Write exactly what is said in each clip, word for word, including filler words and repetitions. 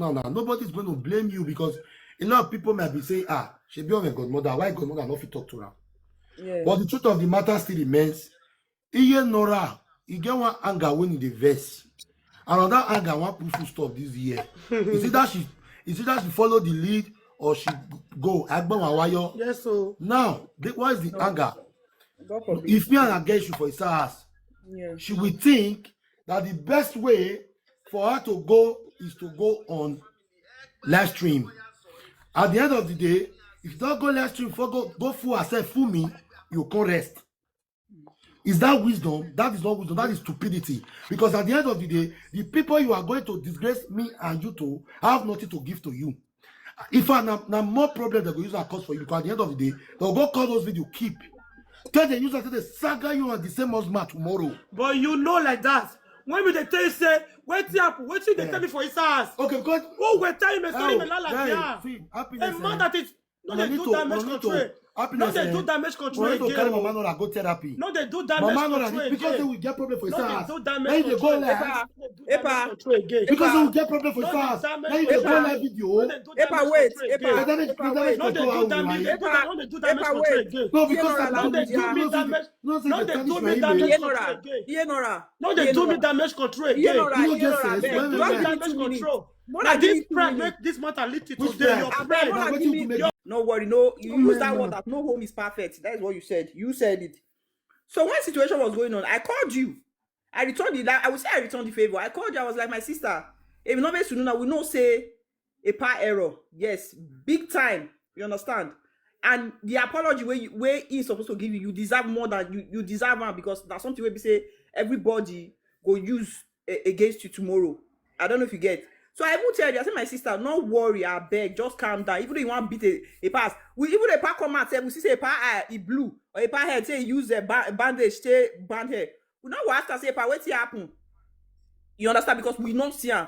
now, now, nobody is going to blame you, because a lot of people might be saying, "Ah, she be my godmother. Why godmother not fit talk to her?" Yeah. But the truth of the matter still remains. Iye Nora, you get one anger when you dey vex. Another anger, one put full stop this year. Is it that she, is it that she follow the lead or she go? Agbawa wayo. Yes, so Now, the, what is the No. anger? God forbid. If me and her get issue for his house, Yeah. she will think that the best way for her to go is to go on live stream. At the end of the day, if you don't go live stream, for go go fool herself, fool me, you can't rest. Is that wisdom? That is not wisdom. That is stupidity. Because at the end of the day, the people you are going to disgrace me and you to have nothing to give to you. If I na, na more problem they go use our cause for you, because at the end of the day, they'll go call those video keep. Tell the user, tell the saga you are the same husband tomorrow. But you know like that. When we dey tell you say wetin happen, wetin you dey Yeah. tell me for inside house? Okay, because Who will tell you me story oh, me like guy, that? See, A happiness. Man Eh? that is no Una dey need do to, damage una need to, control. No happiness. dey Eh? Do damage control Una need to carry again. Mama Nora go therapy. No dey do damage Mama Nora, control because say again. We get problem for No inside dey house. Do Then damage you dey go control. Like, No dey do Epa. Damage control again. Because say Epa. We get problem for No inside dey house. Damage Then you dey go control. Like video. No dey do Epa, damage wait, control Epa. Again. Damage, Epa, damage wait. No control dey how do we damage. like. No dey do damage Epa, control wait. again. No, Iye because Nora, I No don't dey need Do you. Labuja. me No, say, damage. no, say No you dey tarnish do my me image. damage Iye Nora. control again. Iye Nora. No dey Iye do me Nora. Damage control Iye again. Nora. You no Iye get Nora. sense. Abeg. When we Just get give me two sense. Minutes. Control. Mona, Na give me this two pride Minutes. Make this matter lead to Which today. pride? Your Abeg, pride. Mona, Now give wetin me. you make? Your, no worry. No, you use that Amen. Word that no home is perfect. That is what you said. You said it. So when situation was going on, I called you. I returned the. I would say I returned the favor. I called you. I was like, "My sister, if you no make Sununa, we know say a par error. Yes, big time. You understand? And the apology where you, where he's supposed to give you, you deserve more than you, you deserve am, because that's something wey be say everybody go use a, against you tomorrow." I don't know if you get. So I even tell you, I say, "My sister, no worry, I beg, just calm down. Even though you want beat a, a pass, we even a pack come out, say we see say a pack eye, e blue, or a pack head, say use a ba- bandage, stay band hair. We no go ask am say, 'Pa, wetin happen?'" You understand? Because we no see am.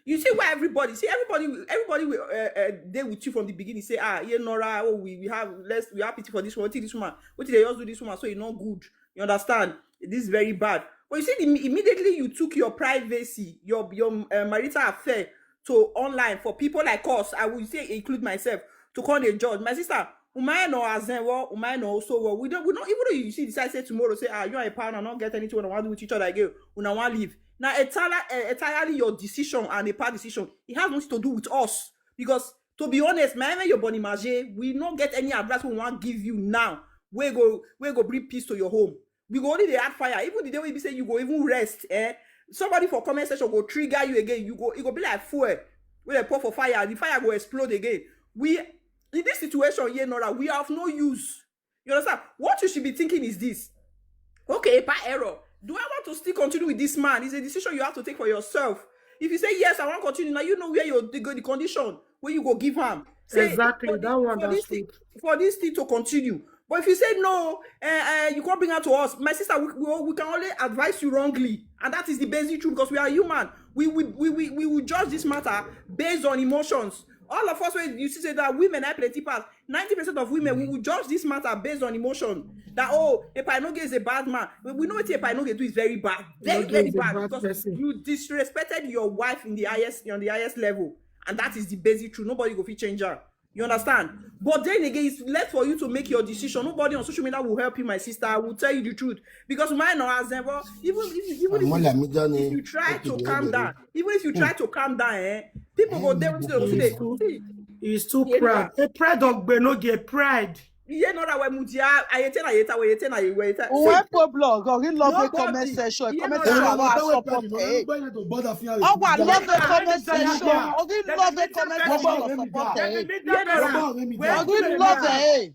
You see why everybody, see everybody, everybody will uh, uh, dey with you from the beginning. Say, "Ah, yeah, Nora, oh, we, we have less, we have pity for this one, wetin this woman, wetin dey just do this woman, so e no good." You understand? This is very bad. But you see, the, immediately you took your privacy, your your uh, marital affair to online for people like us, I will say include myself, to come dey judge. My sister, umae no azenwo, umae no also wo. We don't, we don't even though you see decide say tomorrow say, "Ah, you are a partner, not get anything we want to do with each other again. We now want leave." Now entirely, eh, entirely your decision and a part decision. It has nothing to do with us, because to be honest, my your body maje, we not get any advice we want give you now. We go, we go bring peace to your home. We go only dey add fire. Even the day we be say you go even rest, eh? Somebody for comment section go trigger you again. You go, it go be like fuel. When they pour for fire, the fire go explode again. We, in this situation here, Nora, we are of no use. You understand? What you should be thinking is this. Okay, a par error. Do I want to still continue with this man? It's a decision you have to take for yourself. If you say, "Yes, I want to continue," now you know where you the, the condition where you go give am. Say, Exactly, for the- that one, for that's this thing, truth. For this thing to continue. But if you say, "No, uh, uh, you can't bring her to us," my sister, we, we, we can only advise you wrongly. And that is the basic truth, because we are human. We, we, we, we, we will judge this matter based on emotions. All of us, when you see say that women are plenty pass, ninety percent of women, we will judge this matter based on emotion. That, "Oh, Epa Enoge is a bad man." We, we know what Epa Enoge do is very bad. Very, Enoge very is a bad. bad Because person. You disrespected your wife in the highest, on the highest level. And that is the basic truth. Nobody go fit change her. You understand? But then again, it's left for you to make your decision. Nobody on social media will help you, my sister. I will tell you the truth. Because my no as ever, even if, even if, Àmọ́ you, làmí dání, if you try ó ti to di calm ẹgbẹ̀rún. Down, even if you try to calm down, eh, people go there with you. He's See, too, see, he's too Yeah, proud. A pride of Gbenoge, pride. yeah, no, that way, Mudia, I tell, I tell, I tell, I tell. Uwe Poblo, go give love a Nobody. Comment section. Yeah, Comment no, section. no, Our no, support. Eh. No, Oh, I love the comment section. Yeah. Oh, give love a comment Gbogbo section. àwọn Support. ènìyàn. Eh. Yeah, no, Gbogbo no. àwọn ènìyàn. Oh, give love. Eh.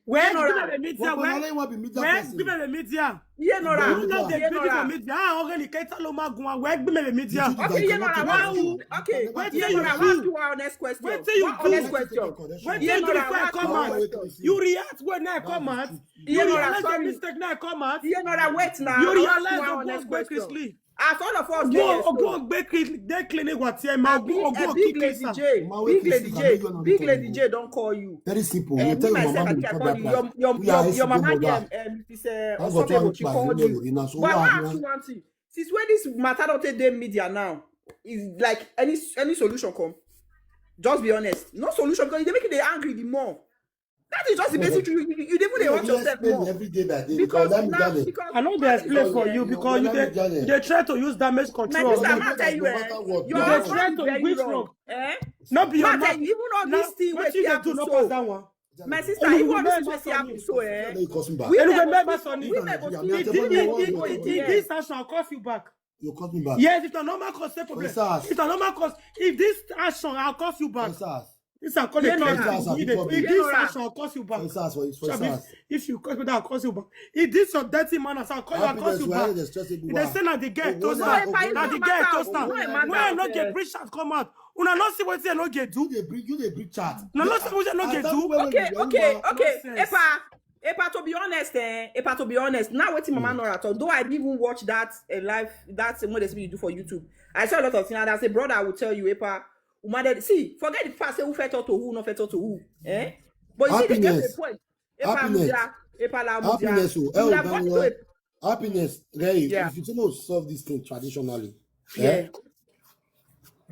Wẹ́ẹ́ Nora. Gbẹ́mẹ̀lẹ̀ media. Gbogbo Wẹ́ẹ́ wọn lẹ́yìn wọn bí media wẹ́ẹ́ person. Gbẹ́mẹ̀lẹ̀ media. Yeah, Nora. Who don't Yeah, dey video Nora. for media? Ah, ọ̀rẹ́ ni kẹta ló máa gun àwọn ẹgbẹ́ mẹ̀lẹ̀ media. You two Okay, guys yeah, cannot Nora. take Why it. you? Okay. Cannot Yeah, take Nora. it. Why you one honest question? Wetin you One do? honest Cannot take question. it. Wetin Yeah, you do Nora. before I One come honest out? question. You react when I That come is out. the truth. Yeah, You Nora. realize your Sorry. mistake now I come out. Yeah, Nora. Wait now. You I want realize one your honest go gbé question. Chrisley. As all of us Go dey here so. Go gbé Chrisley. Dey clinic wà tí ẹ máa Big, go eh, go big kick lady Chrisley. J, Ma big wetin lady sister J, do you on big the lady phone? J don call you. Very simple. Eh, You me tell your myself, mama I before call that you. night. Your your We your, are your mama S B O name, that. um, Mister That's what Osofebo, I'm she trying called to you. do now. So But I what want to happened? Ask you one thing. Since when this matter don take dey media now, is like any any solution come? Just be honest. No solution, because you dey make you dey angry the more. That is just the basic truth. You, you, you dey even dey hurt yourself more. Every day by day because Because now, because I no dey explain for you because you dey you dey try to use damage my control. sister, ma tell you, eh, You your dey husband try is to very win wrong. wrong. Eh? No be your Ma tell man. You, even all Now, this thing wey wetin you dey dey do happen no so, pass that one. My sister, You even will all this learn thing wey something dey happen new. So, eh? Then you cost me back. Women Women go go pass still, on it. women go If still you dey are go telling me go what in you there. This action will cost you back. You cost me back. Yes, if you no man cause say problem. Princess. If you no man cause, if this action will cost you back. Princess. This I call it Yeah, no, cost Princess, you. I'll If be they- for if me. this Yeah, no, action will cost you back. Princess for for Shabi, Princess. if you cost me, that cost you back. If this your dirty man, I cost you, I cost Happiness you where back. the stress people If they are. say na the girl But toast when am, No, if I na no the girl matter, toast am. no, it matter. When I no get bring shout come out, una no see wetin I no get do. You dey bring you dey bring chat. Una no see wetin I no get do. Okay, okay, okay. Epa, Epa, to be honest, eh, Epa, to be honest, now wetin Mama Nora talk, though I didn't even watch that uh, live, that thing wey they say you do for YouTube. I saw a lot of things, and as a brother, I will tell you, Epa, woman, they, see, forget the fact say who fit talk to who, no fit talk to who, eh? But you see, they get the Happiness. Point. Epa Happiness. Mudia, Epa La Mudia. Happiness, oh, You would have eh, got Daniel. to a Happiness, guy. Yeah. If you don't solve this thing traditionally, Yeah. eh?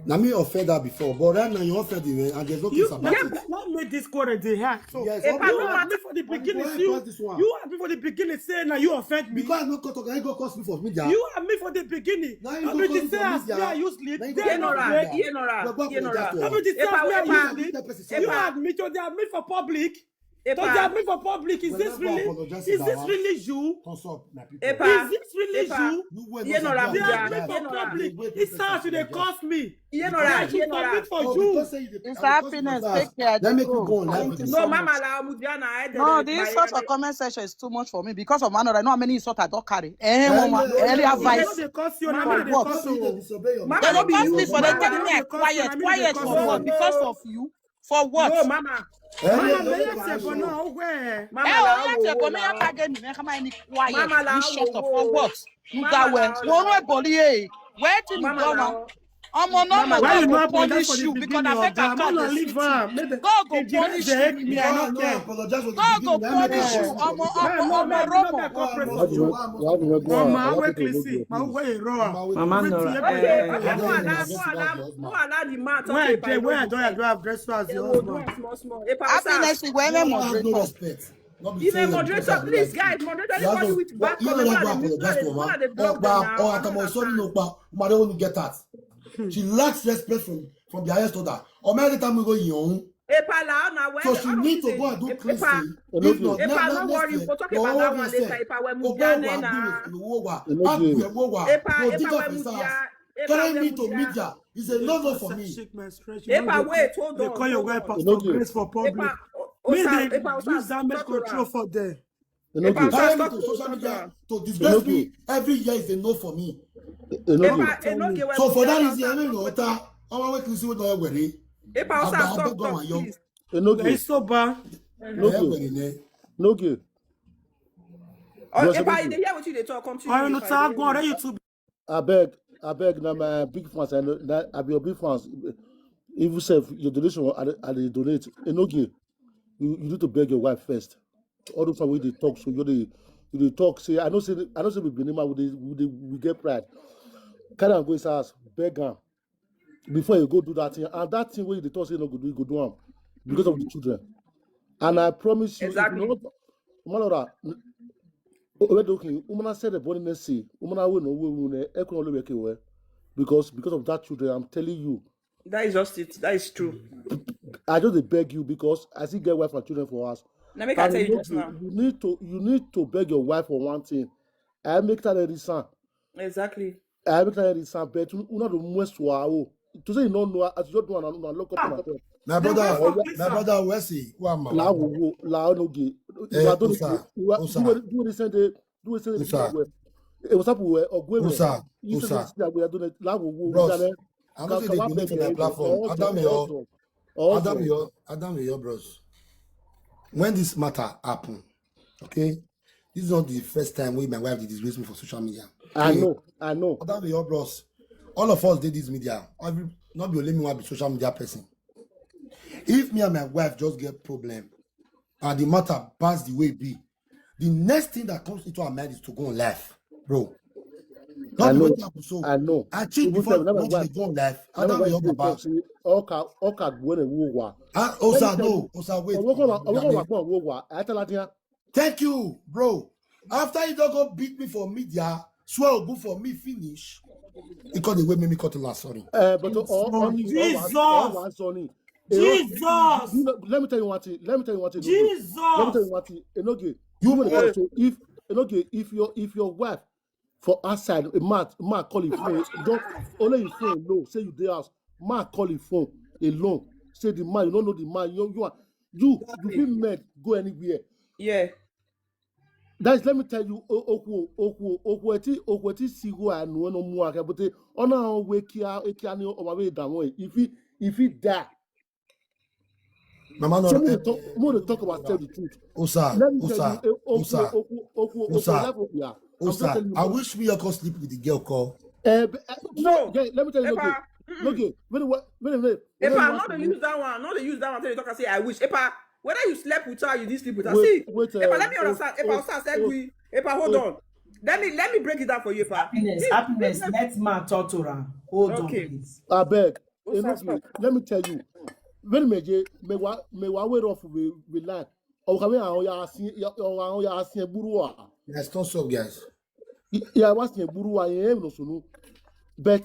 Now me offend that before, but right now you offend me, and there's nothing You about what, it. What made this quarrel dey hard? So Yes, you Epa, obviously. no had matter. Me for the beginning. Why You pass this one? You had me for the beginning say na you offend me. Because I no cut talk, I go cost me for media. You had me for the beginning. Now you No go be cost the me for same as media. me I use lead. Now you They go no cost me break. for media. Yenora, But go Yenora. apologize to No her. be the same Epa, as me Epa, I use lead. That person You Epa. Had me to they had me for public. To they had Epa, me for public. Is Well, this that's why I really? apologize to Is this her. Really you? Toss up, my people. Epa, Is this really Epa. You? You were Yenora, not They there. had me Mudia, for Yenora. Public. Wait, It's wait, hard to wait, they wait. Cost me. Yenora, I should Yenora. Commit for Oh, you. because say you dey- It's I will cost happiness. myself. Take care. Let me keep Go. going. Let Thank me you keep so No, going. much. Mama La Mudia na head. No, this sort of comment section is too much for me because of my I know how many insult I don't carry. Eh, Eh, woman, no, no, area no, They vice. no dey cost you. Na Mama. me dey What? cost You dey you. disobey your Mama, They no dey be cost you, me for Mama. them telling me I They cost you, quiet, na me dey quiet for cost what? you. Because of you? For what? No, Mama. Eh, Mama, no, no, me no, say no, for no. Now where? Mama Eh, La oh, yeah, wo say, wo but me, la. I can't get me. Come on, quiet. Mama La You shut up. wo For wo. what? You Mama got La well. wo Go wo. no body, eh. Where till you Mama go, La man? wo. Omo, no, Mama no, Why La you God wo. no go apologize punish for the you because beginning I of fake that? account Mama, dey leave sweet her. you. Make the, God go if the rest punish dey you. help me, I No, no no care. Apologize for the God go beginning. Let me punish talk. you. Omo, Ah, omo, no, omo, no, no, Romo. no, no, Why no, must no. you? Why must Why you? you go Mama, allow wait, people to Chrissy. go Ma, there? wait, raw. Mama, wait. Mama Wait, Nora, yeah, Okay, wait, I wait. no allow, no allow, no allow the man talk Where if I dey, no where I do don't, I anything. don't have dress as They your will do husband. am small, small. Epa, Happiness sir. is when No, I'm I have no moderator. Respect. Not be If a saying moderator, because please, of guys, moderator, You have anybody no, with you bad no comment, like una to dey, apologize to una Mama. dey Or block them Bam, now. or Una Atamoso understand? No Pa, Mama dey only get that. She lacks respect from from the highest order. Or many time we go young. Epa la, una where So she all of need this to go and do dey, cleansing. Epa, If not, Epa, let- no let- worry, let- we'll talk no about that worry one yourself. later. Epa, we Ogbe Mudia wa, na. do it, wo wa. Enough Act you. we wo wa. Epa, Go Epa, dig we up yourself. Mudia. Epa, Carry we me to Mudia. media. It's a no no for me. Shake my stretch. You no Epa, get wait, hold They on, call your hold wife on. pastor Enough you. grace for public. Epa, o- Me, Osa, they Epa, Osa, use damage talk to her. Control for them. Enough Epa, you. Osa, Carry me talk to to social Osa. Media to disgrace Enough you. Me. Every year is a no for me. Enough you. Epa, Enoge, So for that Epa, reason, Osa, I mean, talk no to her. ta. Our work is what I worry. Epa, Osa, Agba, stop, abeg, go talk, and young. please. They Enoge. sober. Enoge. Everybody, ne? Enoge. Oh, Bros, Epa, Enoge. you dey hear what you dey talk? Continue. Or you know, Epa, tag you one. dey Then hear. YouTube. Abeg, abeg, na my big fans. I know that I be your big fans. Even self your donation, I, dey- I dey donate. Enoge, you, you need to beg your wife first. All the time we dey talk, so you dey you dey talk. Say I know say I know say we be animal, we dey we dey we get pride. Carry am go inside house, beg am before you go do that thing. And that thing wey you dey talk say you no go do, you go do am because of the children. And I promise you, if you Exactly. no, Malora, Obedokin, woman said the body next say, woman I will know we will know, everyone will be okay well. Because because of that children, I'm telling you, That is just it. That is true. I just dey beg you because I still get wife and children for us. Now make I And tell you you know, just you, now. you need to you need to beg your wife for one thing. I make that reason. Exactly. I make that reason, but you una do mess wow. To say you no know as you don't know, una lock up on. My brother, They wait for my Christmas. Brother, where see? Who am I? La wo wo la no ge. Eh, Wa do Osa, wa Osa. Do we send the do we send the Osa. video? It was happen where Ogwe. Osa, You Osa. Said that we are doing it. La wo wo. Bros, Jale, I'm ka- not saying ka- they wa donate for beg my you. Platform. Oh, Adam oh, yo, oh, oh, Adam yo, Adam yo, bros. When this matter happen, okay, this is not the first time when my wife dey disgrace me for social media. I Okay? Know, I know. Adam yo, bros. All of us dey this media. Every not be only me one be social media person. If me and my wife just get problem, and the matter pass the way it be, the next thing that comes into our mind is to go on live, bro. I Not be know. wetin happen so. I know. I cheat Even before tell me, once why- they go live. I Let me don't be go your to baba. Say, Oka, Oka, when a war. Ah, Osa, Let me tell no, Osa, wait. Owo ko wa, You owo are ko wa late. gbon wo wa. I tell her, Thank you, bro. After you don't go beat me for media, swear go for me finish. He called the way make me cut the last, sorry. Uh, but uh, uh, Jesus. uh, uh, uh, uh, Sonny. Eh, Jesus. You know, let me tell you one thing. Let me tell you one thing. Enoge. Let me tell you Jesus. One thing. Enoge. You You know the wait. So if Enoge, if your if your wife for outside, a man man call him phone, don't only his phone low. Say you dey house, man call him phone alone. Say the man, you don't know the man. You you are you you be men go anywhere. Yeah. That's let me tell you, o- okwu okwu okwu eti okwu eti si go anu no mu aka but ona we kia ekia ni o ma we da won. If he if he die, Mama, no, so we eh, dey talk we dey talk about tell the truth. Osa, Let me tell Osa, you, eh, okwu Osa, okwu okwu okwu Osa, level we are. I'm just Osa. telling you. I wish me you can sleep with the girl call. Eh, but, eh, No. Yeah, let me tell you, Epa, okay, okay, very well, very well. Epa, not dey use that one. Not dey use that one. Tell you talk and say I wish. Epa, whether you slept with her, you didn't sleep with her. See, Wait, wait, Epa, uh, let me understand. Epa, wait, Osa said we. Epa, hold on. Let me let me break it down for you, Epa. Happiness, This- happiness. this- Let man talk to her. Hold on, Okay. Please. I beg. Osa, Enoge, stop. Let me tell you. Very meje me wa me wa we rough we we line. O ka me awon ya sin ya awon ya sin buru wa. Let's not stop, guys. Ya wa sin buru wa yen no sunu. But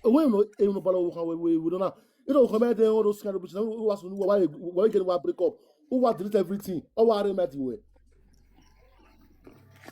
when no e no balo wo kan we we we na. You know come there all those kind of business. Who was who why why get wa break up. Who was delete everything. O wa remedy we.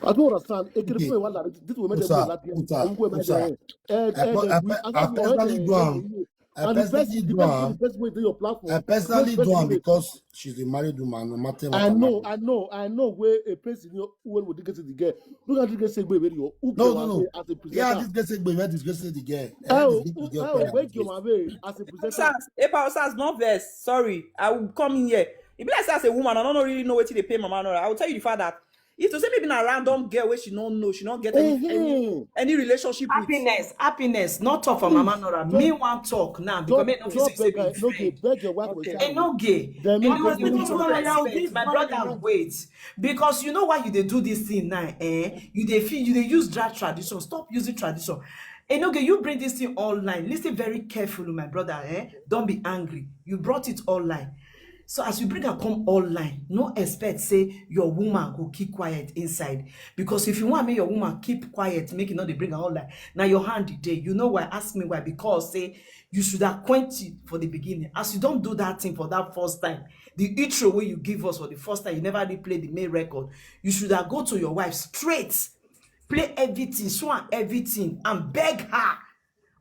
I don't understand. E kere Okay. fun wa la this we make Osa, dem Osa, Osa. I pe- I pe- I personally do am. I And the best, personally the do best, am. the best way to your platform. I personally Best do am way. Because she's a married woman, no matter what. I I'm know, married. I know, I know where a person you who will get to the girl. Look at the girl say, wait, wait, you who No, can no, no. As a Yeah, presenter. This girl say, wait, where this girl say the girl. Eh, Oh, this girl oh, call where her. you are as a presenter. Osas, Epa Osas, not vex. Sorry, I will come in here. If I say as a woman, I don't really know what they pay Mama Nora. I will tell you the fact that if to say maybe a random girl where she don't know, she don't get any any, Mhm. any relationship with. Happiness, happiness, not talk for Please, Mama Nora. just- Me want talk now because Don't, me no fit don't say beg be her, no friend. beg, beg your wife for Okay. example. Enoge, Then make Enoge, them you do need to it. respect. My brother, no wait. Because you know why you dey do this thing now, eh? You dey feel you dey use drag tradition. Stop using tradition. Enoge, you bring this thing online. Listen very carefully, my brother, eh? Don't be angry. You brought it online. So as you bring her come online, no expect say your woman go keep quiet inside. Because if you want make your woman keep quiet, make you no dey bring her online. Now your hand dey. You know why? Ask me why. Because say you should acquaint it for the beginning. As you don't do that thing for that first time, the intro where you give us for the first time, you never replay the main record. You should have go to your wife straight, play everything, show her everything, and beg her.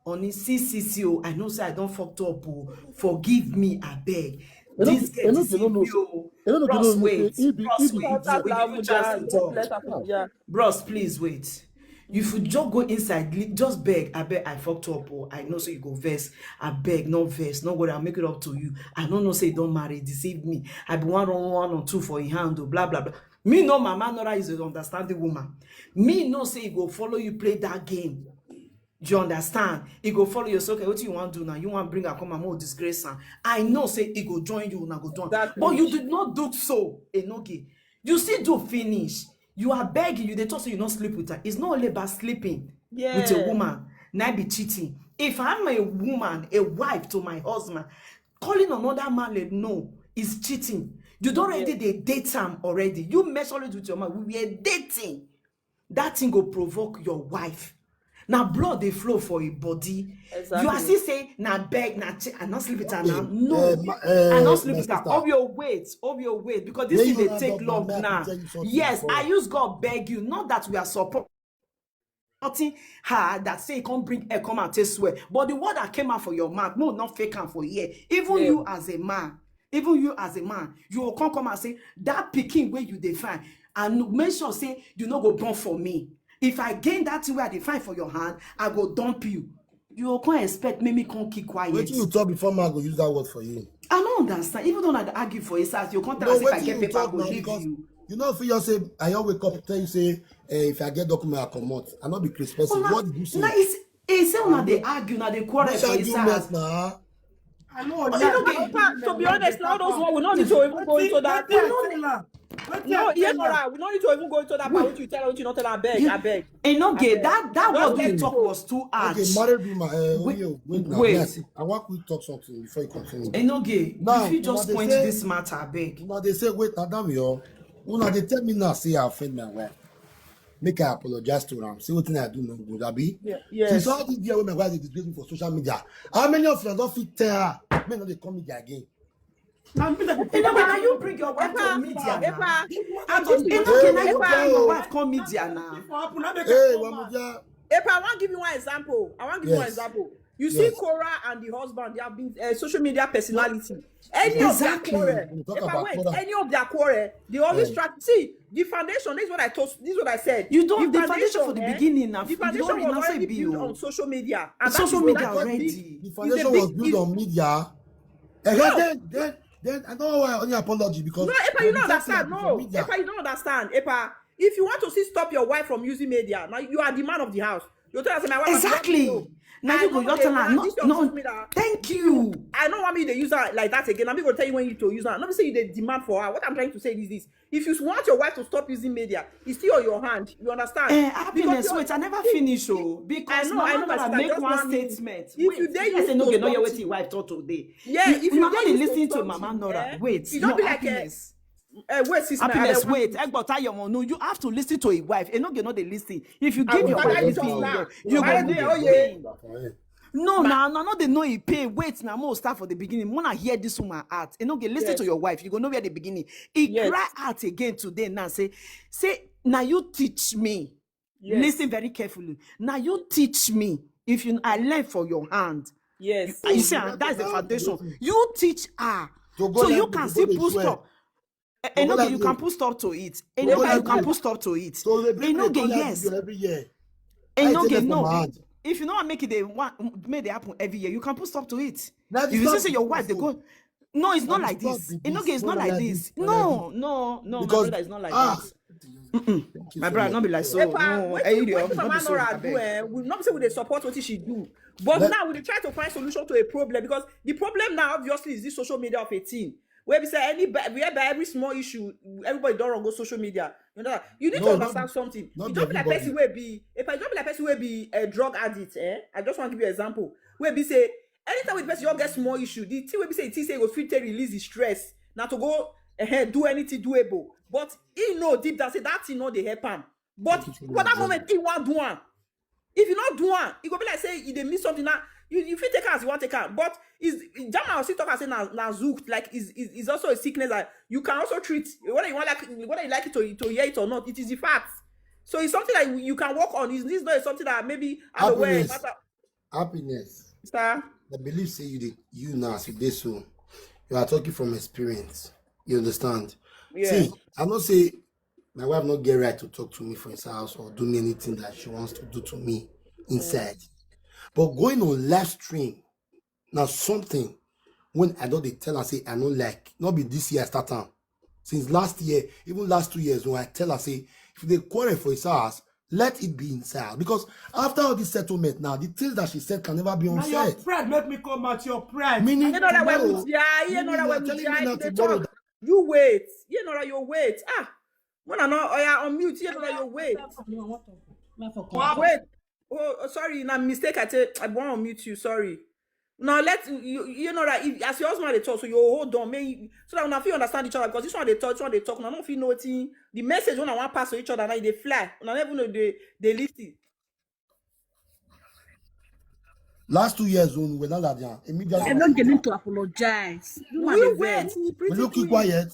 On the C C C O, I know say I don't fucked up. Oh, forgive me, I beg. You know, This you girl know, is you know, you. you know, Bros, you know, wait. he be- Bros, he be- wait. Cut We that give you muda, chance to let, talk. let her, yeah. Bros, please wait. If you just go inside, li- just beg. I beg. I fucked up. Oh, I know so you go vex. I beg, no vex, no worry. I'll make it up to you. I don't know say you don't marry, deceive me. I be one on one or two for your hand. Oh, blah blah blah. Me no, Mama Nora is an understanding woman. Me no say he go follow you play that game. You understand? He go follow you. So, okay, what you want to do now? You want bring her come and more disgrace her. I know say he go join you, una go join. That But you preach. Did not do so, Enoge. You see, do finish. You are begging. You dey talk say you not sleep with her. It's not only about sleeping with a Yeah. woman. Now be cheating. If I'm a woman, a wife to my husband, calling another man like no is cheating. You don't already Yeah. They date him already. You mentioned it with your man. We were dating. That thing go provoke your wife. Now blood they flow for a body. You are Exactly. Still saying now beg, now ch- I not sleep with her now. Okay, No, uh, ma- I uh, not sleep my with her. Sister, Of your weight, of your weight, because this when thing you they round take up, long Mama, I now. tell you something Yes, before. I use God beg you, not that we are supporting her that say come bring her come and take swear, but the word that came out for your mouth, no, not fake am for here. Even Yeah. You as a man, even you as a man, you will come come and say that picking where you define and make sure say you no go born for me. If I gain that thing where I define for your hand, I go dump you. You go come expect make me come keep quiet. Wetin you talk before man go use that word for you? I don't understand. Even though I argue for his house, you come tell No, us if I wetin get you paper, I talk go now leave because you. You know, if you say, I always wake up tell you say, eh, if I get document, I comot. I not be Chris person. Una, What did you say? Una is he say una dey argue, una dey quarrel Which for his argument house. Now? I know. But Yeah, you know, I they- don't To be honest, now those one we no need to even go into that. Wetin, wetin I tell una? No, Iyenora, we no need to even go into that part. What you tell her, what you not tell her, abeg, abeg. Enoge, that that Just what let you it talk go. Was too hard. Okay, married woman. Uh, Wait, wait, wait now. wait. Yes, I want quick talk something before you continue. Enoge, Now, if you just una dey point say- this matter, abeg. Una dey say, wait, now damn you. Una dey tell me now, say I offend my wife. Make I apologize to am. Say wetin I do no good, abi? Yeah, Since yes. All this year when my wife dey disgrace me for social media, how many of you don fit tell her? Make no dey come media again. Enoge, now you bring your wife to media now. Epa, Enoge, now you bring your wife come media now. Hey, Wamudia. Epa, I wan give you one example. I wan give you one Yes. Example. You see Yes. Korah and the husband, they have been uh, social media personality. Any Exactly. Of their quarrel, We talk Epa, about wait, Korah. Any of their quarrel, they always Eh. Track. See, the foundation, this is what I told, this is what I said. You don't, the foundation for the Eh, beginning now. The foundation You don't was know say already be built you. On social media. And that Social is- media that is already. big. The It's a foundation big- was built it's- on media. And No. then, then, then I don't want any apology because No, Epa, you don't I'm just understand. saying No, media. Epa, you don't understand. Epa, if you want to see stop your wife from using media, now you are the man of the house. You tell her, say, my wife, I Exactly. love you. Now I you go, know your they tell her, want no, this on no, social media. Thank you. I don't want me to use her like that again. I'm going to tell you when you to use her. Not say you dey demand for her. What I'm trying to say is this. If you want your wife to stop using media, it's still on your hand. You understand? Eh, Because happiness, you- wait, I never See, finish, see, oh, because I know, Mama I know, my Nora sister, Make just one one minute. Statement. If Wait, you dey you used say no, to you know what something, your wife talk today. Yeah, if You you not dey dey used listen to to Mama something, Nora. Eh? Wait, You no, don't be like, eh, Happiness. Uh, wait, sister. Happiness, I- wait. Egbota Yomo, no, you have to listen to a wife. You know, you know they listen. If you I give will your tell wife you this just thing, now. you go Marriage know day, the oh, yeah. pain. No, now, now, no, they know he pay. Wait, now, more start for the beginning. When I hear this woman out, you know, listen Yes. To your wife. You go know where the beginning. He Yes. Cry out again today now. Say, say, now you teach me. Yes. Listen very carefully. Now you teach me. If you, I learn for your hand. Yes. You see, ah, that's the foundation. You teach her. So you can still put stop. Eh, eh, no, you can put stop to it. Eh, no, you can put stop to it. Eh, no, yes. Every year. Eh, no, no. If you know what make it, they want, make they happen every year. You can put stop to it. If you see, say your wife, they go. No, it's not like this. Eh, no, it's not like this. No, no, no, my brother, it's not like that. My brother, not be like so. Epa, wetin Mama Nora do, eh, we not say we dey support what she do, but now we dey try to find solution to a problem, because the problem now obviously is this social media of a thing where we say any, whereby every small issue, everybody don't run go social media. You know, you need to understand something. You don't be like person wey be, if I don't be like person wey be a drug addict, eh? I just want to give you an example. Where be say anytime with person you get small issue, the thing wey be say, the thing say go fit take release the stress. Now to go ahead do anything doable, but he know deep down say that thing no dey help am. But for that moment, he want do am. If you not do am, it go be like say you dey miss something. Now you, you fit take am as you want take am, but is Jama still talk am say na, na zucht, like is, is is also a sickness that you can also treat. Whether you want like, whether you like it to, to hear it or not, it is the fact. So it's something that you can work on. It's, it's not something that maybe as a way. Happiness. Sir, I believe say you dey, you now as you dey so, you are talking from experience. You understand? Yeah. See, I no say my wife no get right to talk to me for his house or do me anything that she wants to do to me inside. But going on live stream, now something when I don't dey tell her say I no like, not be this year I start am. Since last year, even last two years, when I tell her say if they quarrel for his house, let it be inside. Because after all this settlement now, the things that she said can never be Now your unsaid. Pride make me come out, your pride. Meaning you know that way tomorrow, with yeah, you know meaning that you way are with telling yeah, me you now dey tomorrow talk. You wait. You know that you wait. Ah, when I know, oh yeah, unmute. You know that you wait. Wait. Oh, oh, sorry, na mistake. I take. I want to unmute you. Sorry. Now let you, you know that if, as your husband dey talk, so you hold on, may so that una fit understand each other, because this one dey talk, this one dey talk. Now no fit know wetin the message when I want pass to each other. Now they fly. Una never know they they listen. Last two years, when we were not like that, immediately. I don't get need to apologize. You We wait. He pretty Will you keep quick. Quiet?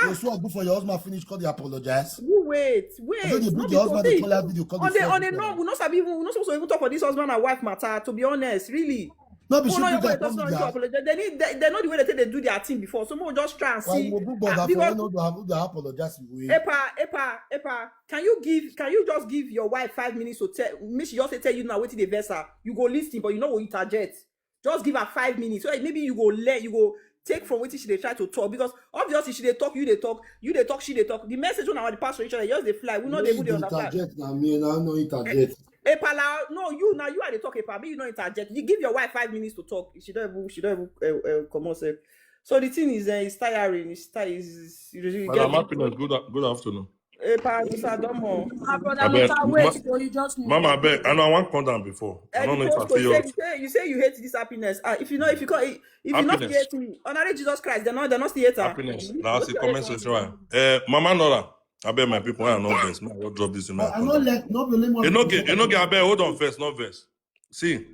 You swear good for your husband finish call the apologize. You wait, wait. I don't dey No bring be your husband to dey see. call her video, call On the the on the phone. No, we no sabi even we no supposed to even talk for this husband and wife matter. To be honest, really. No be Who she know bring your her person come on the there. apology? They need they, they know the way they take they do their thing before. So we just try and Why see. you go bring brother Ah, for because when no do have the apologize with? Epa, Epa, Epa, can you give can you just give your wife five minutes to tell me? She just say tell you now wetin dey vex her. You go listen, but you no go interject. Just give her five minutes. So maybe you go let you go take from wetin she dey try to talk, because obviously she dey talk, you dey talk, you dey talk, she dey talk. The message on our the pass for each other just dey fly. We no dey even dey understand. Interject na me and I no interject. Epa la, no, you now you are the talk Epa. Make you no interject. You give your wife five minutes to talk. She don't even she don't even uh, uh, come on sef. So the thing is, uh, it's tiring. It's tiring. It's, it's really Madam getting. Happiness, good, good afternoon. Hey, Pa, Mister Domo. My brother, Abeg, Mister Wait, ma- so you just knew. Mama, abeg, I know I wan come down before. I Eh, don't know if because I you feel say, you say you hate this Happiness. Ah, if you know, if you can't, if you not Happiness. Hate me, honorary Jesus Christ, they're not, they're not still hater. Happiness. You Now don't see feel comment hate me. Section. Uh, Mama Nora, abeg, my people, I know this. Man, I go drop this in my I, I no account. let no be limit. Enoge, Enoge, abeg, hold on first, not vex. See,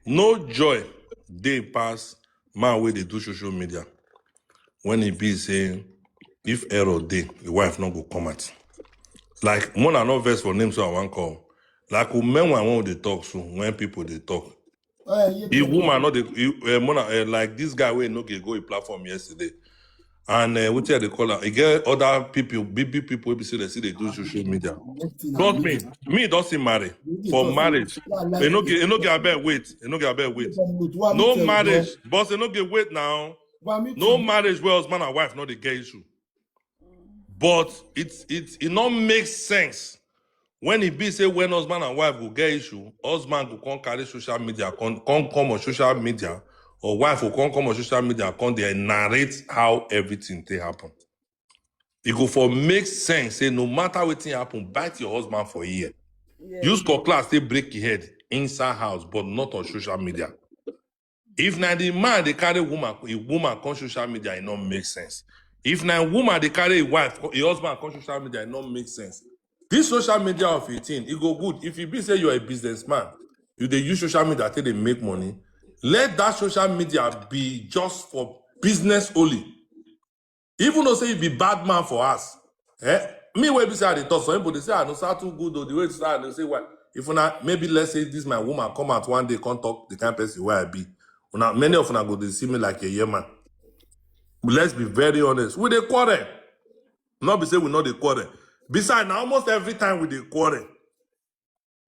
no joy dey pass man wey dey do social media when e be say if error dey, the wife no go come out. Like, one, I no vex for name, so I wan call. Like, women, when we dey talk, so when people dey talk, Uh, yeah, the woman not the uh, Mona, uh, like this guy wey no get go a platform yesterday, and uh, what they call her? E get other people, big big people wey be say they see they do social media. Trust me, me don see marry for marriage. Enoge, Enoge, abeg wait, Enoge, abeg wait. No marriage, but Enoge, wait now. No marriage where husband and wife no dey get issue. But it's it's it not make sense when e be say when husband and wife go get issue, husband go come carry social media, come come come on social media, or wife go come come on social media, come dey narrate how everything take happen. E go for make sense say no matter wetin happen, bite your husband for ear. Yeah. Use cutlass take break your head inside house, but not on social media. If na the man dey carry woman, a woman come social media, e no make sense. If na woman dey carry a wife, a husband come social media, e no make sense. This social media of a thing, e go good if you be say you are a businessman, you dey use social media take dey make money. Let that social media be just for business only. Even though say you be bad man for us, eh? Me wey be say I dey talk, some people dey say I no sound too good o. The way to say I dey say why? If una, maybe let's say this my woman come out one day, come talk the kind person wey I be. Una, many of una go dey see me like a year man. But let's be very honest, we dey quarrel. Not be say we no dey quarrel. Besides, na almost every time we dey quarrel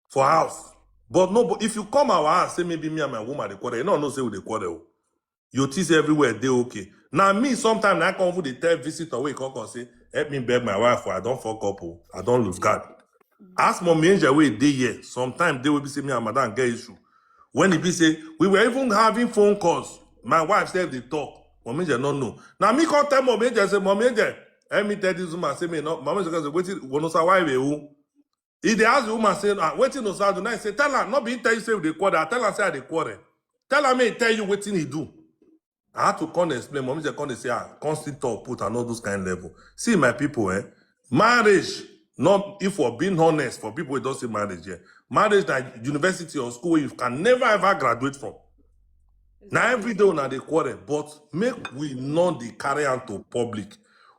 for house. But no, but if you come our house, say maybe me and my woman dey quarrel, you no know say we dey quarrel. You think say everywhere dey okay. Now me, sometimes I come even dey tell visitor wey come come say, "Help me beg my wife, oh, I don fuck up, oh, I don lose guard." Ask Mommy Angel wey dey here. Sometimes they will be say me and madam get issue. When e be say we were even having phone calls, my wife sef dey talk. Mommy Angel no know. Now me come tell Mommy Angel say, "Mommy Angel, help me tell this woman," say me no. Mommy Angel say, "Wetin, wonosa why we who?" If they ask the woman say, "Ah, wetin Osa do?" Now he say, "Tell her, no be him tell you say we dey quarrel. Tell her say I dey quarrel. Tell her make he tell you wetin he do." I had to come explain. Mommy just come dey say, "Ah, come still talk, put and all those kind level." See, my people, eh? Marriage, not if we're being honest, for people who don't say marriage, yeah. Marriage na university or school where you can never ever graduate from. Now every day una dey quarrel, but make we not dey carry am to public.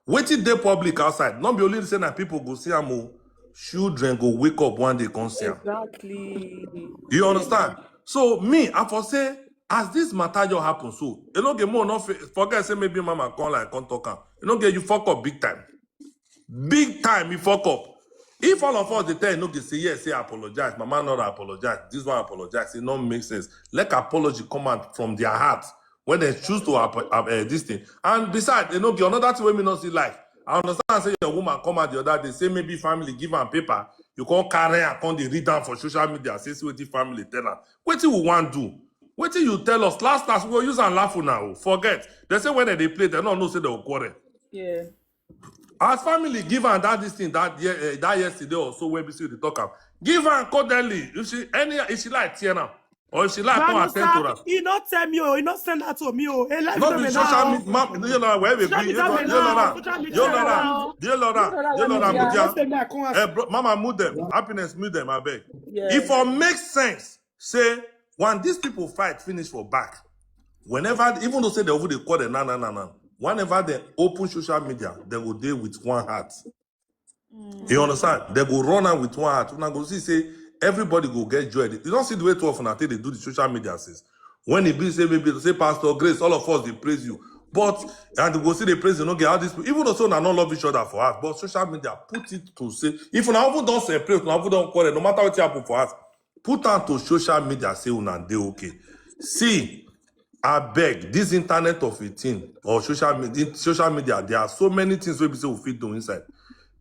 Wetin dey public outside, not be only say na people go see am o. Children go wake up one day come see am. Exactly. You understand? So me, I for say, as this matter just happen, so you no get more, not forget say maybe mama come like come talk am. You no get, you fuck up big time. Big time, you fuck up. If all of us dey tell you no get, say yes, say apologize, mama not apologize, this one apologize, it no make sense. Let apology come out from their heart when they choose to apo- uh, uh, this thing. And besides, you know, the another thing wey me not see like, I understand say your woman come out the other day, say maybe family give am paper, you can't carry and come dey read am for social media, say see wetin family tell am. Wetin we wan do? Wetin you tell us? Last last, we go use am laugh now. Forget. They say when they play, they don't know say they go quarrel. Yeah. As family give am that this thing that year, eh, that yesterday or so, when we see the talk am, give am codedly. If she any, if she like tear am, or if she like come attend to am. He not tell me, oh, he not send that to me, oh. Hey, let's No go be be social now. media, ma, you know where we Social be, you media know, be you now. know, Social you media know, now. you know, you know, Yeah. you know, Let's say me, I come Eh, bro, mama, move them. Happiness, move them, I beg. Yeah. If it make sense, say when these people fight finish for back, whenever, even though say they over the quarter, na na na na, whenever they open social media, they go dey with one heart. You understand? They go run out with one heart. Una go see say everybody go get joy. You don't see the way too often I think they do the social media since. When e be say maybe say Pastor Grace, all of us dey praise you. But and we go see the praise, you know, get all these people. Even though so una no love each other for us, but social media put it to say if una even don't separate, una even don't quarrel, no matter what happen for us, put am to social media say una dey okay. See, I beg, this internet of a thing or social media, social media, there are so many things wey be say we fit do inside.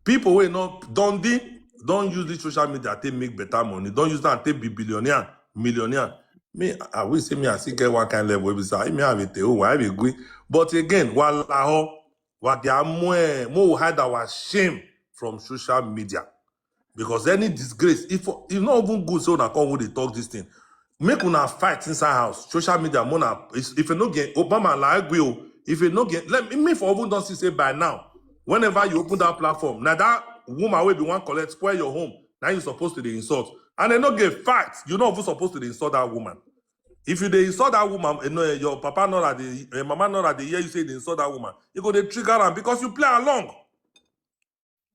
People wey no don dey don use this social media take make better money, don use am take be billionaire, millionaire. Me, I will say me, I still get one kind level. Wey be say, me have it, oh, why we agree? But again, wala ho, wa dia mo, eh, mo hide our shame from social media. Because any disgrace, if, if not even good, so una come with dey talk this thing. Make una fight inside house. Social media, mona, if you no get Obama, like we, oh, if you no get, let me, me for even don't see say by now, whenever you open that platform, now that woman will be one collect, spoil your home. Now you supposed to dey insult. And they no get fight. You not even supposed to dey insult that woman. If you dey insult that woman, you know, your papa not at the, your mama not at the year you say they insult that woman, you go dey trigger am because you play along.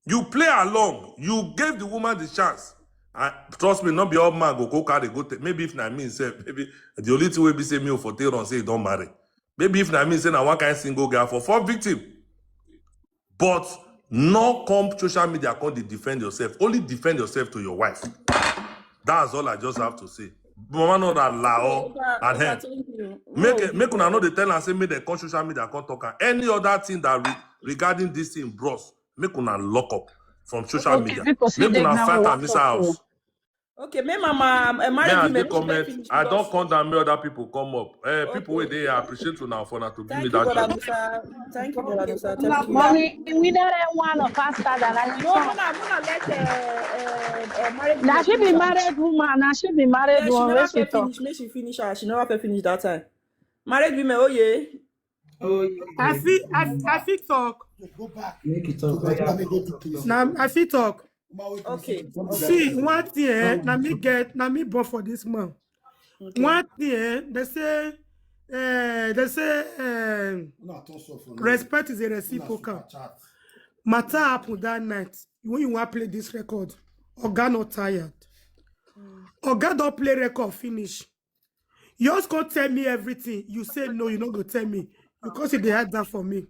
You play along. You gave the woman the chance. And trust me, not be all man go go carry go take. Maybe if na me sef, maybe the only thing wey be say me for take run say he don marry. Maybe if na me say na one kind single girl for four victim. But no come social media, come dey defend yourself. Only defend yourself to your wife. That's all I just have to say. Mama no that lao and hen. Make it, make una know the tell and say make dem come social media, come talk am. Any other thing that re, regarding this thing, bros, make una lock up from social media. Make una fight am inside house. Okay, me mama, uh, married women, make she comment. I don't come down, make other people come up. Uh, people wey dey, I appreciate you now for now to give me that chance. Thank you, brother Musa. Thank you. Mommy, we don't want a pastor that I No, no, no, no, let uh, uh, uh, married women. Now she be married woman. Now she be married woman. She never finish. Make she finish her. She never finish that time. Married women, oh yeah. Oh, yeah. I fit, I, I fit talk. Make it talk. Now I fit talk. Okay. See, one thing, eh, na me get, na me born for this man. Okay. One thing, eh, they say, eh, they say, eh, respect is a reciprocal. Matter happen that night when you want play this record. Oga not tired. Oga don't play record finish. You just go tell me everything. You say no, you not go tell me. Because you dey hide that for me.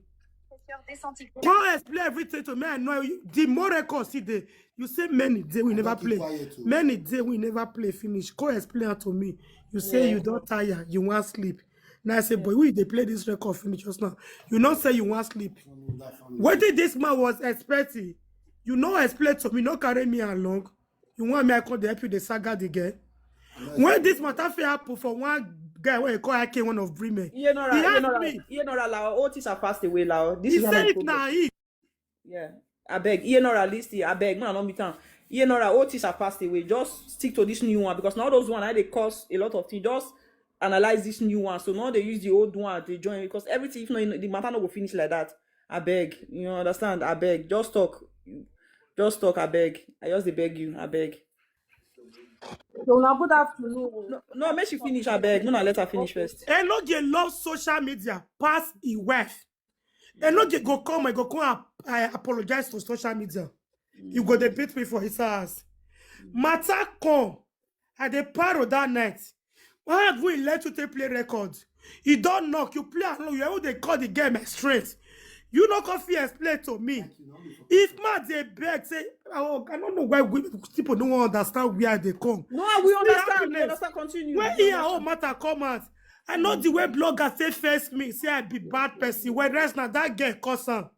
Come explain everything to me. I know you. The more record see dey, you say many day we never play. Many day we never play finish. Come explain am to me. You say you don't tire, you want sleep. Now I say, boy, we dey play this record finish just now. You not say you want sleep. What did this man was expecting? You no explain to me, no carry me along. You want me, I come dey help you, the saga the girl. When this matter fit happen for one guy wey call Ike, one of Bremen. Iyenora, he asked Iyenora, me. Iyenora, lao, all things are passed away, lao. This he is said it now. He. Yeah, I beg. Iyenora, listen, I beg. Man, I don't be time. Iyenora, all things are passed away. Just stick to this new one because now those one, I dey cause a lot of things. Just analyze this new one. So now they use the old one to join because everything, if not, the matter not go finish like that. I beg. You understand? I beg. Just talk. Just talk, I beg. I just dey beg you, I beg. So now, good afternoon. No, no, make she finish, I beg. No, no, let her finish first. Enogie love social media pass his wife. Enogie go come, I go come ap-, I apologize to social media. You go dey beat me for his ass. Matter come. I dey paro that night. Why have we let you take play record? You don't knock, you play alone. You even dey call the girl my strength. You no come fit explain to me. If man dey beg, say, oh, I don't know why we, people don't understand where they come. No, we understand. We understand. Continue. Where here, oh, matter come out. I know the way bloggers say face me, say I be bad person. Whereas now that girl cause am.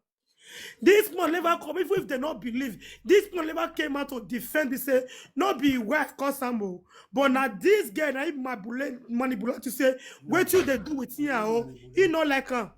This man never come, even if they not believe. This man never came out to defend. He say, no be wife cause am o. But now this girl, now he manipulate, manipulate to say, what you they do with here, oh, he not like her.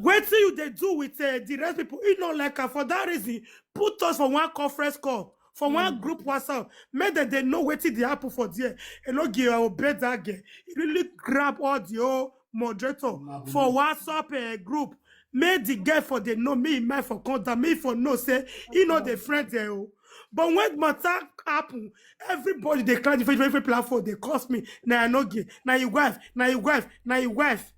What you they do with uh, the rest people, he not like her. For that reason, put us for one conference call, for one group WhatsApp. Make them they know what they happen for there. And no give obey that girl. He really grab all the old moderator for WhatsApp uh, group. Make the girl for the know me, my for contact me for no say he know the friend there. Oh. But when matter happen, everybody they cry different, different platform. They cost me. Now I no get. Now your wife. Now your wife. Now your wife.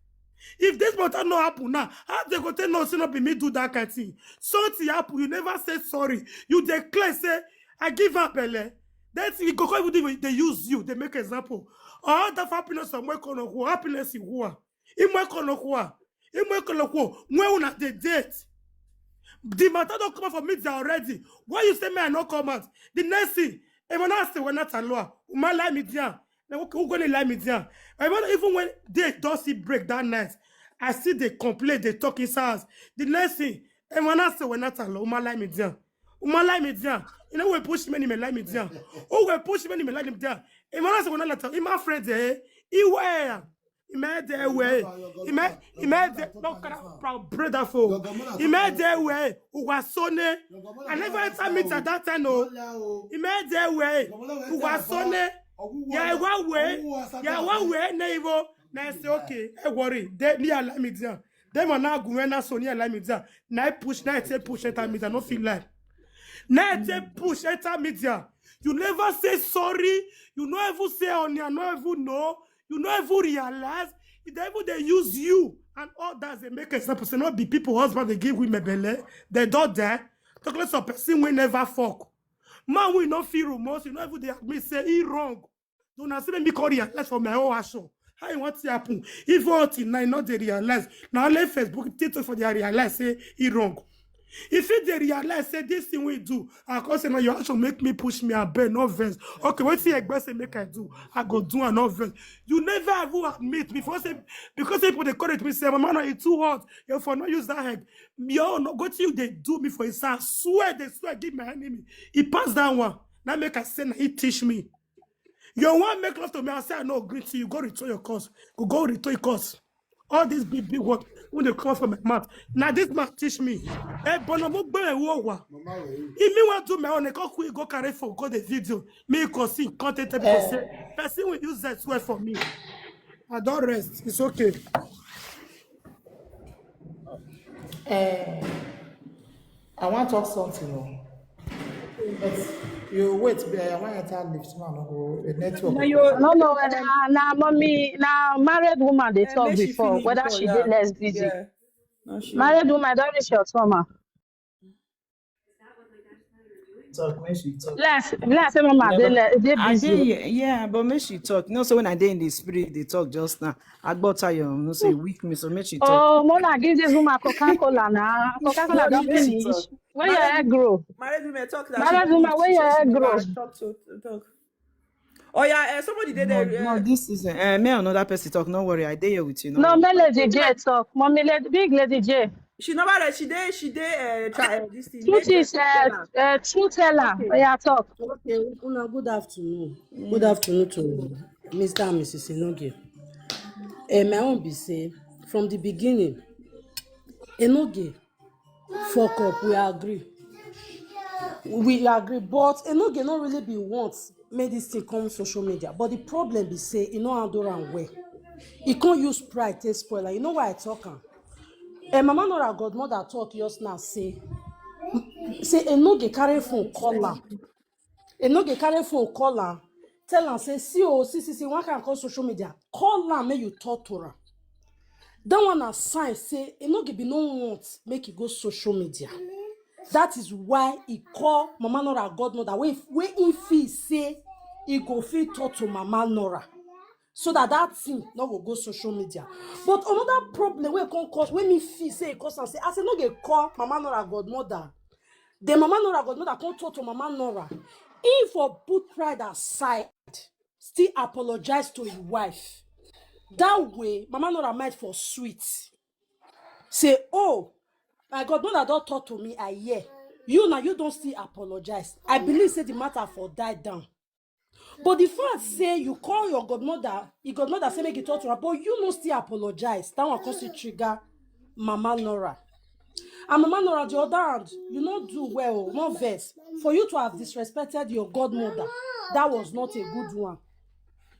If this matter no happen now, how they go tell no say no be me do that kind of thing? Something happen. You never say sorry. You declare say I give up, Bele. That thing you go come even they use you. They make example. All that happiness of my corner who happiness you who are. In my corner who are. In my corner who when una dey date. The matter don't come out for media already. Why you say me I no come out? The next thing, everyone ask say we're not alone. Uma lie me down. Now who gonna lie me down? I want even when they don't see break that night, I see they complain, they talk in sounds. The next thing, everyone ask say we're not alone. Uma lie me down. Uma lie me down. You know we push many men lie me down. Oh, we push many men lie me down. Everyone ask say we're not alone. In my friends, eh? Iwe. Imede we. Ime imede no kara brother for. Imede we. Uwasone. I never enter media that time, no. Imede we. Uwasone. Yeah, one way. Yeah, one way. Neighbor. Na say okay. Hey, worry. They me allow me there. Dem are now going now Sony allow me there. Now push, now take push enter media. No feel like. Now take push enter media. You never say sorry. You no even say on your no even know. You no even realize. If they even they use you and all that, they make example. Say not be people husband they give women belle. They don't there. Talk less of person we never fuck. Man we no feel remorse. You no even they admit say he wrong. Don't say me call realize for my own show. How you want to happen? Even until now, not they realize. Now let Facebook TikTok for their realize say he wrong. If it they realize say this thing we do, I can say now you also make me push me and bear no verse. Okay, what see Egbe say make I do? I go do an no verse. You never even admit before say because people they correct me say, "My man, you too hot. You for not use that head." Yo, no go till you they do me for his son. Swear they swear give my enemy. He passed that one. Now make I say now he teach me. You want make love to me? I say I no agree to you. Go return your cause. Go go return your cause. All this big big word when they come from my mouth. Now this man teach me. Eh, bono mo gbe wo wa. If me want to my own, I go quick go carry for go the video. Me go see content people say person will use that swear for me. I don't rest. It's okay. Eh, I want talk something. Oh. But you wait, I want enter lift, man. No go the network. No, no, na na mommy, na married woman they talk before whether she dey less busy. Married woman don reach your trauma. Talk when she talk. Let's let's say mama dey le- dey I busy. dey here, yeah, but make she talk. You know, so when I dey in the spirit, they talk just now. I got tired, you know, say weak me, so make she talk. Oh, Mona, give this woman Coca Cola now. Coca Cola No, don give me finish. talk. Where your egg grow? Married women talk that. Married woman, where your egg grow? Talk to talk. Oh yeah, uh, somebody did No, there. no, Uh, this is uh, me and another person talk. No worry, I dey here with you. No, me Lady J talk. Mommy, lady, big Lady J. She never read. She dey. She dey. Uh, try uh, this thing. Truth is, uh, uh, truth teller. Yeah, talk. Okay, una good afternoon. Good afternoon to Mister and Missus Enoge. Eh, my own be say from the beginning, Enoge fuck up. We agree. We agree, but Enoge no really be want make this thing come social media. But the problem be say e no handle am well. E come use pride take spoil am. You know why I talk am? Eh, Mama Nora godmother talk just now say say Enoge carry phone call am. Enoge carry phone call am, tell am say see oh see see see one kind come social media, call am make you talk to am. That one na sign say Enoge be no want make e go social media. That is why he call Mama Nora godmother wey wey he feel say he go fit talk to Mama Nora so that that thing no go go social media. But another problem wey come cause wey me feel say e cause am say as Enoge call Mama Nora godmother, then Mama Nora godmother come talk to Mama Nora. He for put pride aside, still apologize to his wife. That way, Mama Nora mind for sweet. Say, oh, my godmother don talk to me, I hear. You now, you don't still apologize. I believe say the matter for die down. But the fact say you call your godmother, your godmother say make you talk to her, but you no still apologize. That one come still trigger Mama Nora. And Mama Nora, the other hand, you no do well, no vex. For you to have disrespected your godmother, that was not a good one.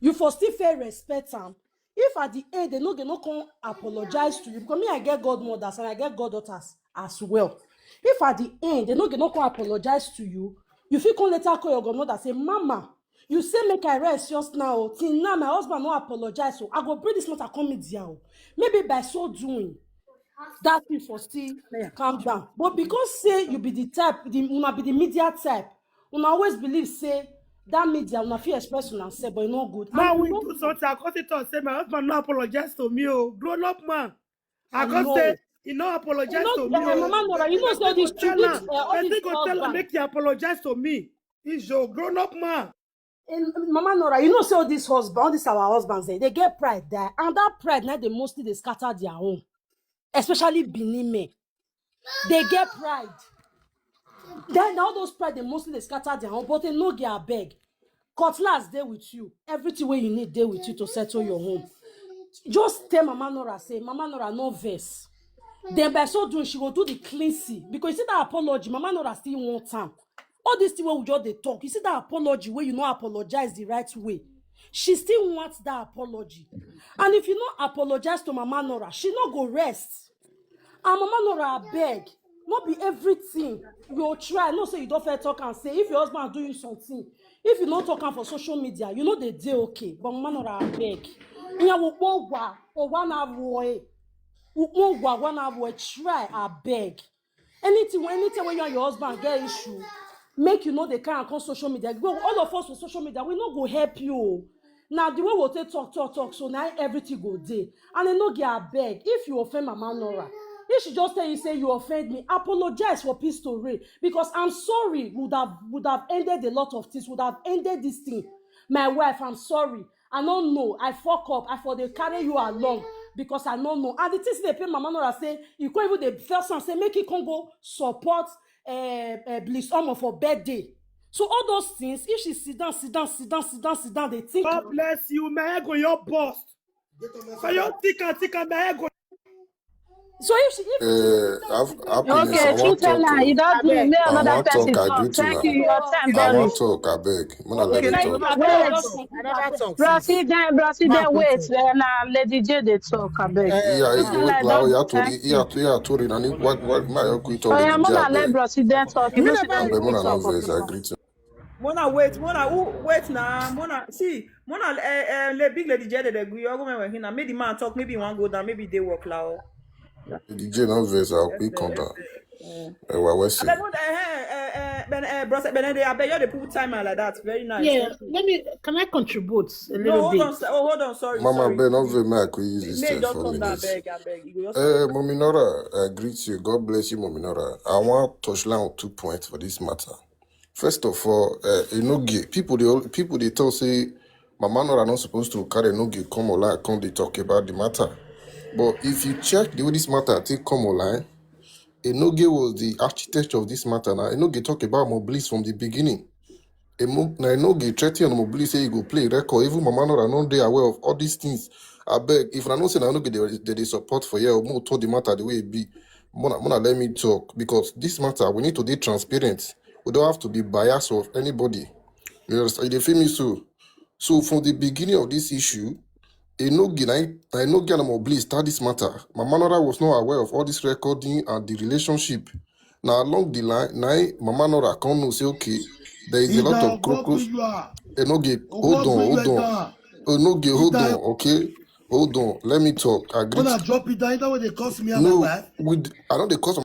You for still fair respect am. If at the end they no they no come apologize to you, because me I get godmothers and I get goddaughters as well. If at the end they no they no come apologize to you, you fit come later call your godmother say, "Mama, you say make I rest just now. Oh. Till now my husband no apologize. So I go bring this matter come media. Oh. Maybe by so doing, that thing for still calm down." But because say you be the type, the una be the media type, una always believe say that media una fit express una self, but e no good. Now And we you do something. I can't sit and say my husband no apologize to me. Oh, grown up man. I can't No. say he no apologize No, to me. uh, Mama Nora, you know say this Tell this her. uh, all Person this go tell her husband. Make he apologize to me. He's your grown up man. And Mama Nora, you know say all these husbands, all these our husbands, eh, they get pride there, and that pride now they mostly they scatter their home, especially Benin men. They get pride. Then all those pride they mostly they scatter their home, but they no get abeg. Cutlass dey with you. Everything wey you need dey with you to settle your home. Just tell Mama Nora say, "Mama Nora, no vex." Then by so doing, she go do the cleansing. Because you see that apology, Mama Nora still want am. All this thing wey we just dey talk, you see that apology wey you no apologize the right way. She still wants that apology. And if you no apologize to Mama Nora, she no go rest. And Mama Nora, abeg, no be everything you try. No say you don first talk and say, if your husband do you something, if you no talk am for social media, you no dey dey okay. But Mama Nora, abeg. Iya wo po wa, o wa na wo e. Wo po wa, wa na wo e. Try, abeg. Anything, anything wey you and your husband get issue, make you no dey carry am come social media. Go, all of us for social media, we no go help you o. Na the way we take talk, talk, talk, so na everything go dey. And I no get, abeg. If you offend Mama Nora, if she just tell you say you offend me, apologize for peace to reign. Because I'm sorry, would have would have ended a lot of things, would have ended this thing. My wife, I'm sorry. I no know. I fuck up. I for dey carry you along because I no know. And the things dey pain Mama Nora say, you can't even dey first and say, make it come go support uh, uh, Bliss Omo for birthday. So all those things, if she sit down, sit down, sit down, sit down, sit down, they think. God bless you. My ego, your bust. For your thicker, thicker, my ego. So if she, if uh, happiness, okay, I want talk. You don't do me another person talk. Thank you. Your time. I want talk. I beg. Mona, let me talk. Wait. Bros, sit down, bros, sit down. Wait. Then uh, Lady J dey talk. I beg. Yeah, you have to, you have to, you have to read. And what, what my uncle talk? Oh yeah, Mona, let bros sit down talk. You know, Mona no vex. I agree to. Mona, wait, Mona, who, wait now, Mona. See, Mona, uh, uh, le big Lady J dey agree. You're going to make the man talk. Maybe one go down. Maybe they work loud. Lady J no vex. I'll quick come down. Ẹ wá wẹ́sì. Abeg, no, eh, eh, eh, ben, eh, bros, ben, eh, abeg, you dey put timer like that. Very nice. Yeah, let me, can I contribute a little bit? No, hold on. Oh, hold on. Sorry. Mama, Ben, no vex, make I quick use this thing for minutes. Abeg, abeg. Eh, Mommy Nora, I greet you. God bless you, Mommy Nora. I want touch line on two points for this matter. First of all, uh, Enoge, people they people they talk say Mama Nora not supposed to carry Enoge come online, come they talk about the matter. But if you check the way this matter take come online, Enoge was the architect of this matter. Now Enoge talk about Moblis from the beginning. Emo, now Enoge threaten Moblis say he go play record. Even Mama Nora not they aware of all these things. I beg, if I don't say Enoge they, they, they support for you, more told the matter the way it be. Mona, Mona, let me talk because this matter we need to be transparent. We don't have to be biased of anybody. You understand? You feel me? So, so from the beginning of this issue, Enoge, I know get more please start this matter. Mama Nora was not aware of all this recording and the relationship. Now along the line, now Mama Nora come and say, okay, there is a lot of crocus. Enoge, hold on, hold on. Enoge, hold on, okay? Hold on, let me talk. I agree. When I drop it down, that way they cost me. No, I don't they cost.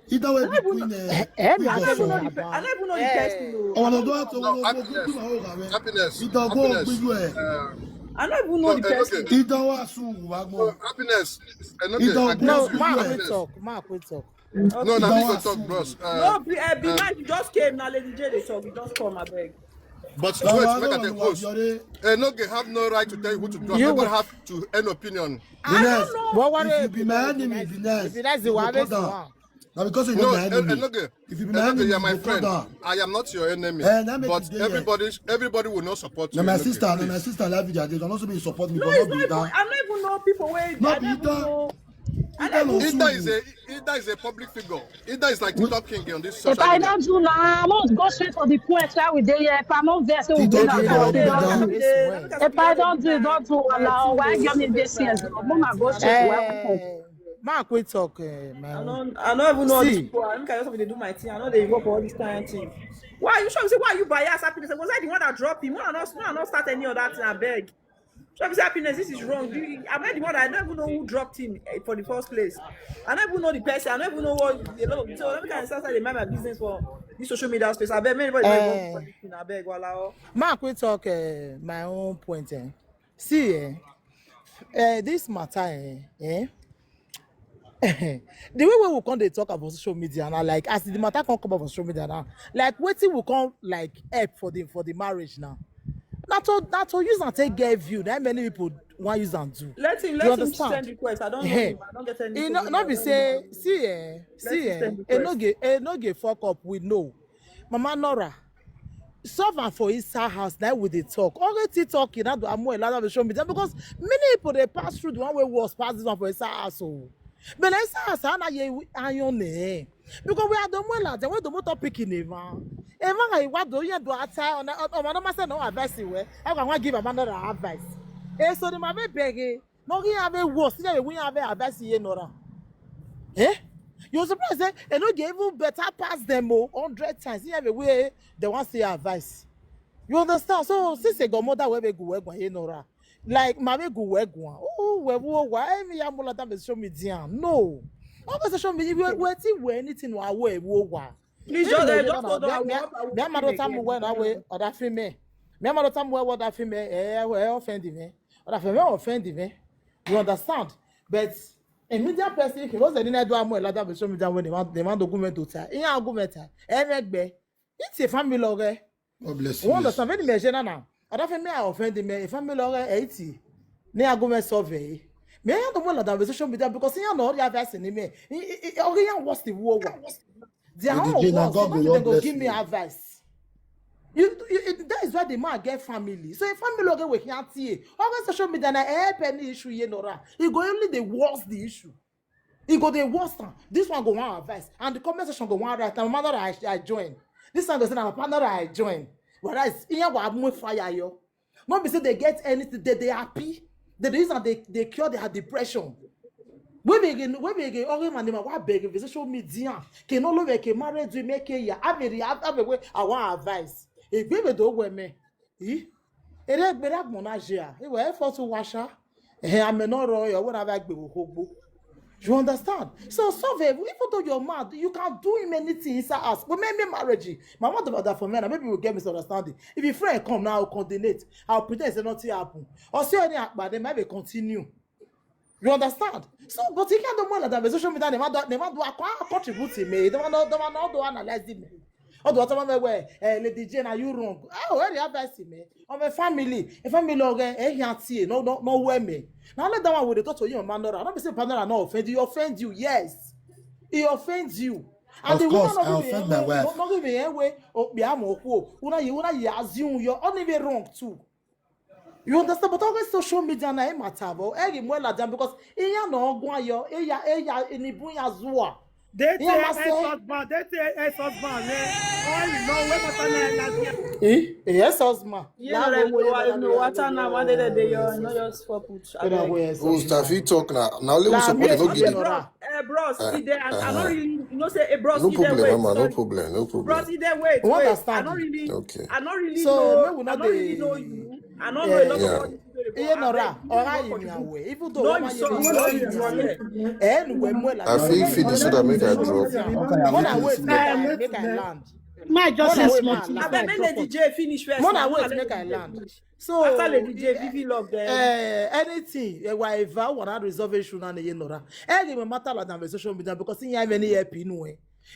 Either way, between uh, eh, eh, I don't even know the person. I don't even know the person. Oh, no, don't have to. Happiness. Happiness. I don't even know the person. Either way, soon. Happiness. No, Mark will talk. Mark will talk. No, no, we go talk, bros. No, be, uh, be nice. You just came now, Lady J. They talk. You just come, I beg. But wait, make I tell you, Enoge have no right to tell you who to drop. Everybody have to an opinion. I don't know. What, what if you be my enemy, be nice. Be nice. Now because you know my enemy. If you be my enemy, you are my friend. I am not your enemy. But everybody, everybody will not support you. My sister, my sister, love you. They can also be support me. No, it's not even, I don't even know people where. I don't even know. Ida is a Ida is a public figure. Ida is like TikTok king on this social media. If I don't do now, I won't go straight for the point where we dey here. If I don't vex, we go now. If I don't do, don't do allow. Why give me this year? Mama go straight. Mark, we talk, uh, man. I don't, I don't even know these people. I think I just have to do my thing. I know they work for all this kind of thing. Why are you sure? Say, why are you biased? Happiness. Was I the one that dropped him? When I not, when I not start any other thing, I beg. Sure, say Happiness, this is wrong. Am I the one that I don't even know who dropped him eh, for the first place? I don't even know the person. I don't even know what a lot of people. So let me kind of start to mind my business for this social media space. I beg anybody. Eh. I beg, wala. Mark, we talk uh, my own point. Eh. See, eh, uh, this matter, eh, eh, the way we come dey talk about social media now, like as the matter come come up on social media now, like wetin we come like help for the for the marriage now. Na to na to use and take get view. That many people want use and do. Let him let him send request. I don't know. Him. I don't get anything. Not be say see eh see eh. Enoge Enoge fuck up. We know. Mama Nora. Solve am for inside house, na we dey talk. Already talking, na do amu elada be show me dem, because many people dey pass through the one wey worse pass this one for inside house o. But na inside house, ana ye iron eh. Because we are the more like, we the more topic in eva. Eva ga iwa do ye do ata, ona, ona, ona, ma say no advice we. I go wan give another advice. Eh, so the ma be beg, eh. No, he have a worse, he have a, we have a advice ye nora. Eh? You surprise say, e no get even better pass them o, hundred times. He have a way, they want say advice. You understand? So, since e go mother we be go we gwa ye nora. Like, ma be go we gwa. Oh, we wo wa, eh, me ya mula da be show me dia. No. All the show me, we, we ti we anything wa we wo wa. Please, just, eh, just hold on. Me, me, me, my daughter, we na we, other female. Me, my daughter, we, other female, eh, we offend me. Other female offend me. You understand? But a media person, if he was any do more like that, show me down when they want, they want document to tell. In argument, eh, make be. It's a family lawyer. God bless You you. understand? When the measure na, other family are offending me. A family lawyer, eighty. Ne argument survey. Me, I don't want that social media because you know, you have asked me. What's the war? Their Lady own Jane, na words, God man, go dem go bless give me you. Advice. You, you it, that is why the man get family. So if family lawyer we can't see, all social media na help any issue here nora. It go only the worse the issue. It go the worse am. This one go one advice, and the comment section go one right. Na my mother I, I join. This one go say na my partner I join. Whereas here we have more fire yo. No be say they get anything. They they happy. They the reason they they cure their depression. When we again, when we again, all man dem wa beg the social media. Can all over can marry do make ya. I mean, I have a way. I want advice. If we do we me, eh? Ere gbere agbon na je a. Iwe effort to washa. Eh, ame no ro yo, when I gbe wo kogbo. You understand? So, so even though you're mad, you can do him anything inside us. But maybe marriage, my mother that for me, and maybe we'll get misunderstanding. If your friend come now, I'll coordinate. I'll pretend say nothing happen. Or say any akpa, they might be continue. You understand? So, but he can't do more than that. Social media, they might do, they might do, I can't contribute to me. They might not, they might not do analyze me. Although what I'm aware, eh, Lady Jane, are you wrong? Oh, where the advice me? I'm a family, a family lawyer, eh, he can't see, no, no, no way me. Now let that one with the talk to you, Pandora. I don't be say Pandora no offend you, offend you, yes. He offends you. And Of the course, woman I not giving offend my him way, wife. Not, not giving him way, oh, be am okwo. Una you, una you assume you're not even wrong too. You understand? But always social media na him matter, but eh, him well at them because he ya no ogwa yo, he ya, he ya, in the bun ya zua. They Yeah, say ma say- ex-husband, they say ex-husband, eh? All in all, when matter na last year. Eh, yes, husband. You know, like, no, wa- no, water now, one day that they are not just for put. When I Abeg. wear yes, Who's husband. Tafi talk now? Now let me Nah, support me it. No I give dey it. know. Eh, bros, Uh, see there, I, I uh-huh. don't really, you know, say, eh, bros, No see there, problem, wait, Mama. No sorry. Problem. No problem. Bros, see there, wait, What wait. I understand? don't really, Okay. I don't really So, know. me, we I not don't really the- know you. I don't know a Yeah. lot Yeah. of what you do. Iye nora, Abeg, ora you yi know mi what awe. you do. Even though No one man insult, is no not insult. in there. Eh, anyway, more like I feel finish so that make I drop. More na wait, make I, make I land. My just More na say wait, small make I thing land. Abeg, make Lady J finish first. More na Now, wait, let make I Lady J land. finish. So, After Lady J, Vivi Love there. Uh, anything, eh, whatever, wanna resolve issue na ye nora. Eh, the matter like that social media because in have any help you know.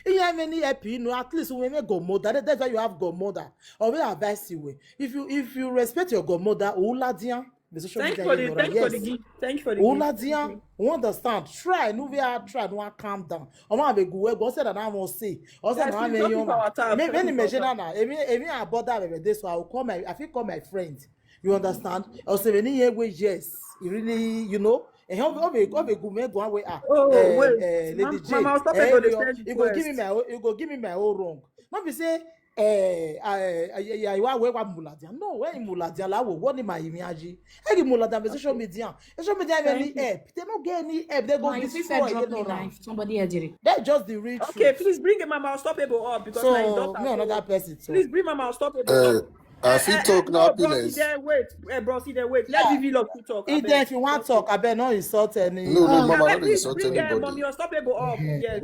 In have any help you know. At least we may go mother. That- That's why you have God mother. Or we advise you way. If you if you respect your God mother, ula dia. The social Thank you media for the, nora. thank you for Yes. The gift. Thank you for the Ula gift. Dia, we understand. Try, no, we are try, no, calm down. Omo be go we go say that I must say. Or say Yes, na please, me don't young. pick our tab, Me don't me pick me our say tab. na na. Emi emi I bother me this, so I will call my, I feel call my friend. You understand? Or say when he way, yes, he really, you know. And how how we how we go me go away ah. Oh, eh, wait. eh, Lady Mam- J. Mama, stop Eh, it, go the you, send you go give me request. My own, you go give me my own wrong. Not be say eh, I, I, I, I, why, why, why Muladia? No, where Muladia? La, what, what am I in Aji? Hey, Muladia, the social media. The social media have any Thank you. Help. They don't get any help. They go Ma, you fit destroy. drop They me no now run. If somebody hear the That's just the real Okay, truth. Please bring Mama Unstoppable up because So, my daughter. Me another person. So. Please bring Mama Unstoppable Uh, up. I feel talk now, No, bros, happiness. There, wait, uh, bros, there, wait. Let Vivi Love to talk. If Abeg. they, if you want talk, I bet no insult any. No, no, Uh, Mama, abeg, don't please insult bring uh, anybody. Mommy Unstoppable up. Yes.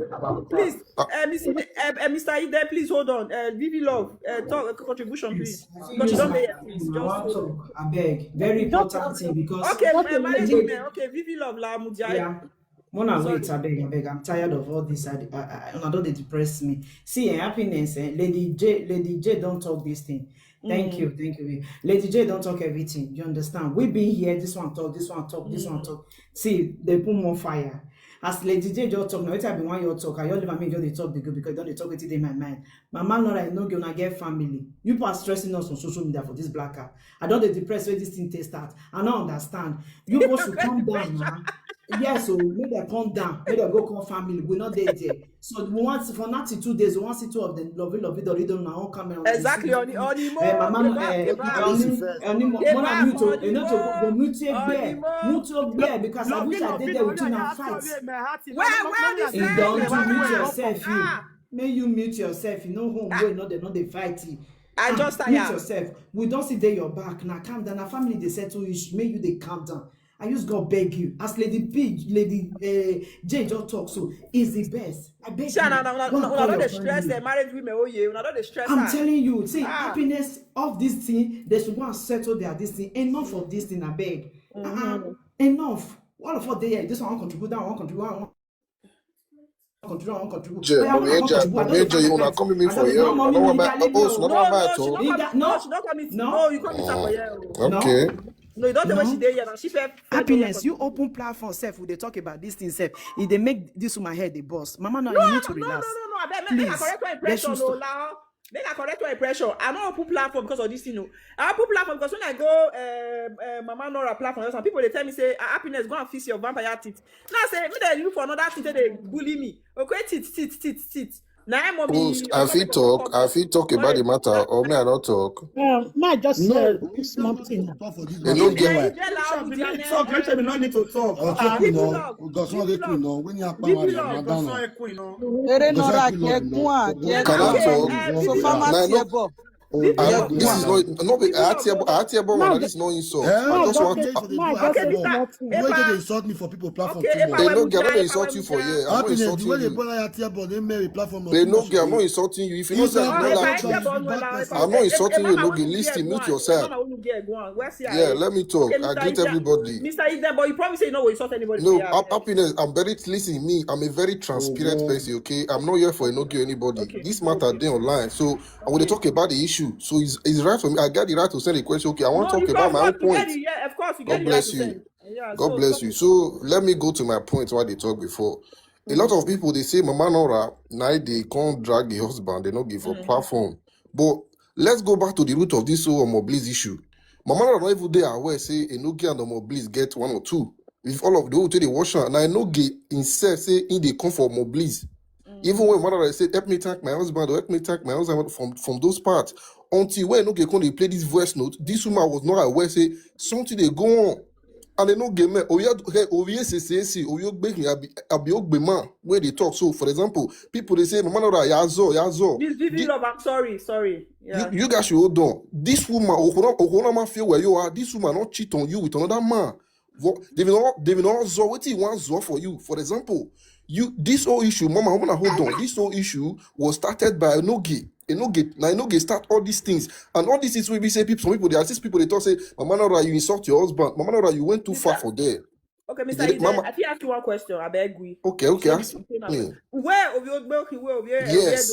Please, uh, Mister Uh, Mister Ide, please hold on. Uh, Vivi Love, uh, talk uh, contribution, please. Because she don't dey here, please. I want Just talk, abeg. Very important thing because okay, Okay, uh, married Lady- women. Okay, Vivi Love, La Mudia. Yeah. Mona, Sorry. Wait, abeg, abeg. I'm tired of all this. I, I, I, una don dey depress me. See, eh, happiness, eh, Lady J, Lady J don't talk this thing. Thank you, thank you. Lady J don't talk everything. You understand? We been here. This one talk. This one talk. This one talk. See, they put more fire. As Lady J just talk, na wetin I bin wan your talk. I just leave am make you just dey talk dey go because you don dey talk wetin dey my mind. Mama Nora, I no get una get family. You people are stressing us on social media for this black car. I don dey depressed wey this thing take start. I no understand. You go should come down now. Yes, so make dem come down. Make dem go come family. We no dey there. So we want for now till two days. We want see two of them. Lovey, lovey, dolly, dolly. Now come on. Exactly. On the on the Eh, mama, eh, Eba, Oni, Eba, Oni, Eba, Mona mute o, Oni, Enoto, go mute your Oni, bear, mute your bear because I wish I did there with you now fight. Where where the You stress? don't do mute Where- yourself, you. Ah, May you mute yourself. You know home where not they not they fight you. I Ah, just mute tire. Yourself. We don't sit there your back now. Calm down. Our family they settle issue. May you they calm down. I just go beg you, as Lady P, Lady uh, J just talk so is the best. I beg See, you. una una Go and una call don your dey stress family. Eh, married women. Oh yeah, una don dey stress I'm her. Telling you, see, Ah. Happiness of this thing, they should go and settle their this thing. Enough of this thing, I beg. Uh-uh. Enough. All of us there, this one contribute, that one contribute, that one contribute, that one contribute. J, Oya, mommy, una J, contribute. I mommy, don't J, you dey wanna fight. come me I for don't dey here? no I mommy don't want me my that leave me oh, so o. not my No, talk. no, He come, that no, no. she not come meet. No. No, you come meet her for here. Oh. No. Okay. No, you don't tell when she No. dey here now. She fair. Happiness, you open platform self. We dey talk about this thing self. If they make this woman head the boss, Mama, now No, you no, need to no, no, no, relax. no. I beg, make I Please, correct your let's impression, just no, stop. La. Make I correct your impression. I no open platform because of this thing. No, I open platform because when I go uh, uh, Mama Nora platform, some people they tell me say, "Ah, Happiness, go and fix your vampire teeth." Now I say, me they look for another teeth, they bully me. Okay, teeth, teeth, teeth, teeth. Now I'm Oh, I fit talk. I fit talk about the matter, or may I not talk? Um, may I just No, uh, we do small don't thing? Talk for this They no matter. get. Make sure we no need to talk. Oh, Ah, talk, you people know. talk. We got some People good, you talk. know. When you have People power, talk. madam. Eré Go nọra say, "Lord, kẹkún no." à Go jẹ Can I ká. talk? Eh, So people farmer Nah, talk. no. tiẹ̀ bọ̀. I, People this talk. Is not no be People I talk. tear I tear but Má one. jẹ́ This is not insult. má I just jẹ́ want kí to. Má Okay, jẹ́ kí Mister small thing. Eh? Epa. Wait till they insult me for people platform Okay, too Epa, much. They when no you get. I don't die, insult when you you for die. here. I'm not Happiness, the insulting way they you. bother your tear ball, they marry platform of They too no much. get. I'm not insulting you. If you know If say you you are no Okay, not like Epa, talking, Epa, you Epa, back Epa, person. I'm not insulting you. Epa, No, Epa, listen, mute Epa, yourself. Epa, Epa, Where's your Yeah, let me talk. Okay, I Mister greet Ida, everybody. Mister Ida, but you promise you know we insult anybody. No, Yeah. hap- happiness. I'm very listen. Me, I'm a very transparent Oh, person. Okay, I'm not here for no get anybody. Okay, This matter okay. They online, so I want to Okay. Talk about the issue. So it's, it's right for me. I got the right to send a question. Okay, I want No, to you talk about come my on own point. Together, yeah, of course, you God get the right bless to you. Send. Yeah, God so bless talk. You. So let me go to my point why they talk before. A lot of people they say Mama Nora now they can't drag the husband. They not give a Mm. Platform. But let's go back to the root of this whole Omo Bliss issue. Mama Nora not even there aware say Enogie and Omo Bliss get one or two. If all of the whole they wash her, now Enogie himself say in they come for Omo Bliss. Even when Mama Nora said, "Help me thank my husband," or, "Help me thank my husband," from from those parts, until when Enogie come they play this voice note, this woman was not aware say something they go on. And they no game me. Oye, hey, oye, say say say oye gbegin abi abi ogbe man where they talk. So for example, people they say, "Mama Nora, yazo, yazo." This Vivi Thi- Love, I'm sorry, sorry. Yeah. You, you guys should hold on. This woman, okona okona ma feel where you are. This woman not cheat on you with another man. What they will not they will not zo what he wants zo for you. For example, you this whole issue, Mama, I wanna hold on. This whole issue was started by Enogie. Enogie, now Enogie start all these things. And all these things will be say people, some people they assist people they talk say, "Mama Nora, you insult your husband. Mama Nora, you went too far Mister for there." Okay, Mister They- Ide, Mama, I fit ask you one question. I beg we. okay, okay, Sorry, ask complain me. Where of your milk? Where of your Yes.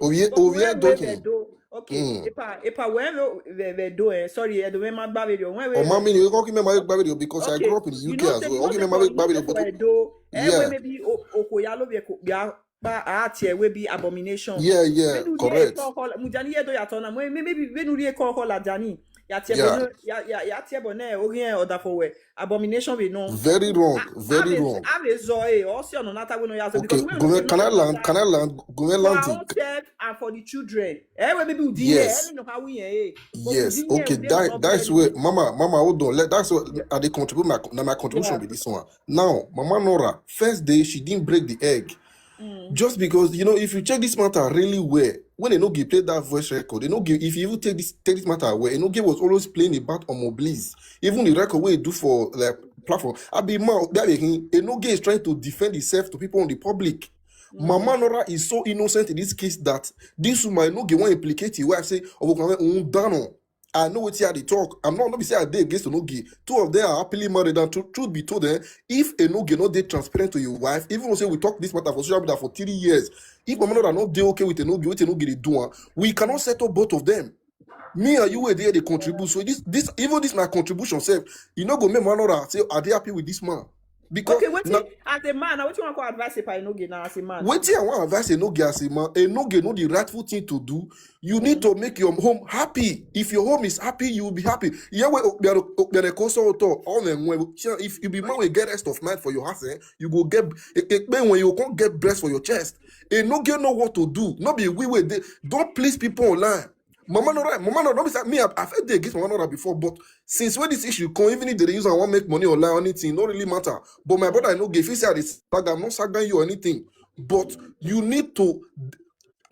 Obi Edo? Ovie But where Ovie where Dokin. Edo? Okay, Mm. Epa Epa where where Edo? Eh, sorry, Edo. Where my baby? Where where? Or mommy, you can't remember Babylon because I Okay, grew up in the you U K know as say you well. know Okay, say remember for you know Babylon say for because Edo, eh, where yeah, maybe O- Okoya lo be ko ya ba art here will be abomination. Yeah, yeah, When you correct. Call her, Mujani Edo ya tona. When maybe when you call her Jani, ya tie Yeah. bono ya ya ya tie bono. Ogi en order for where abomination we know. Very wrong, Ah, very ave wrong. ave zo eh. Or see on another way no ya so Okay, because when you Gome, say can I no land? ya Can I land? Gome for our landing. Own self and for the children. Eh, where maybe we dey here, Yes, I don't know how we here. But we yes. dey here, Okay, we dey that not that's very where good. Mama, Mama, hold on. Let that's what Yeah. I they contribute my now my contribution Yeah. Be this one. Now, Mama Nora, first day she didn't break the egg. Mm. Just because you know, if you check this matter really well, when Enogie played that voice record, Enogie, if you even take this take this matter away, Enogie was always playing about Omo Bliss. Even the record we do for like platform, I be man, that be him. Enogie is trying to defend himself to people on the public. Mama Mm. Nora is so innocent in this case that this woman Enogie want implicate his wife say, "Oh, come on, down." I know what I dey talk. I'm not not be say I dey against Enogie. Two of them are happily married, and truth, truth be told, eh, if Enogie not dey transparent to your wife, even though say we talk this matter for social media for three years, if Mama Nora not dey okay with Enogie, what Enogie dey do, ah, we cannot settle both of them. Me and you were there, they contribute. So this this even this my contribution self, you know, go make Mama Nora say, "Are they happy with this man?" Because Okay, wait. na- As a man, now what you want to advise if I no get now as a man? Wetin I wan advise Enoge as a man, Enoge know the rightful thing to do. You need to make your home happy. If your home is happy, you will be happy. Yeah, we Okpiare Koso Oto, all them when if you be man will get rest of mind for your house, eh, you go get ekpe when you can't get breast for your chest. Enoge know what to do. Not be we way they don't please people online. Mama Nora, Mama Nora, not be me. I, I felt they against Mama Nora before, but since when this issue come, even if they use and want make money online or anything, not really matter. But my brother, I know if you say I dey saga, I'm not sagging you or anything. But you need to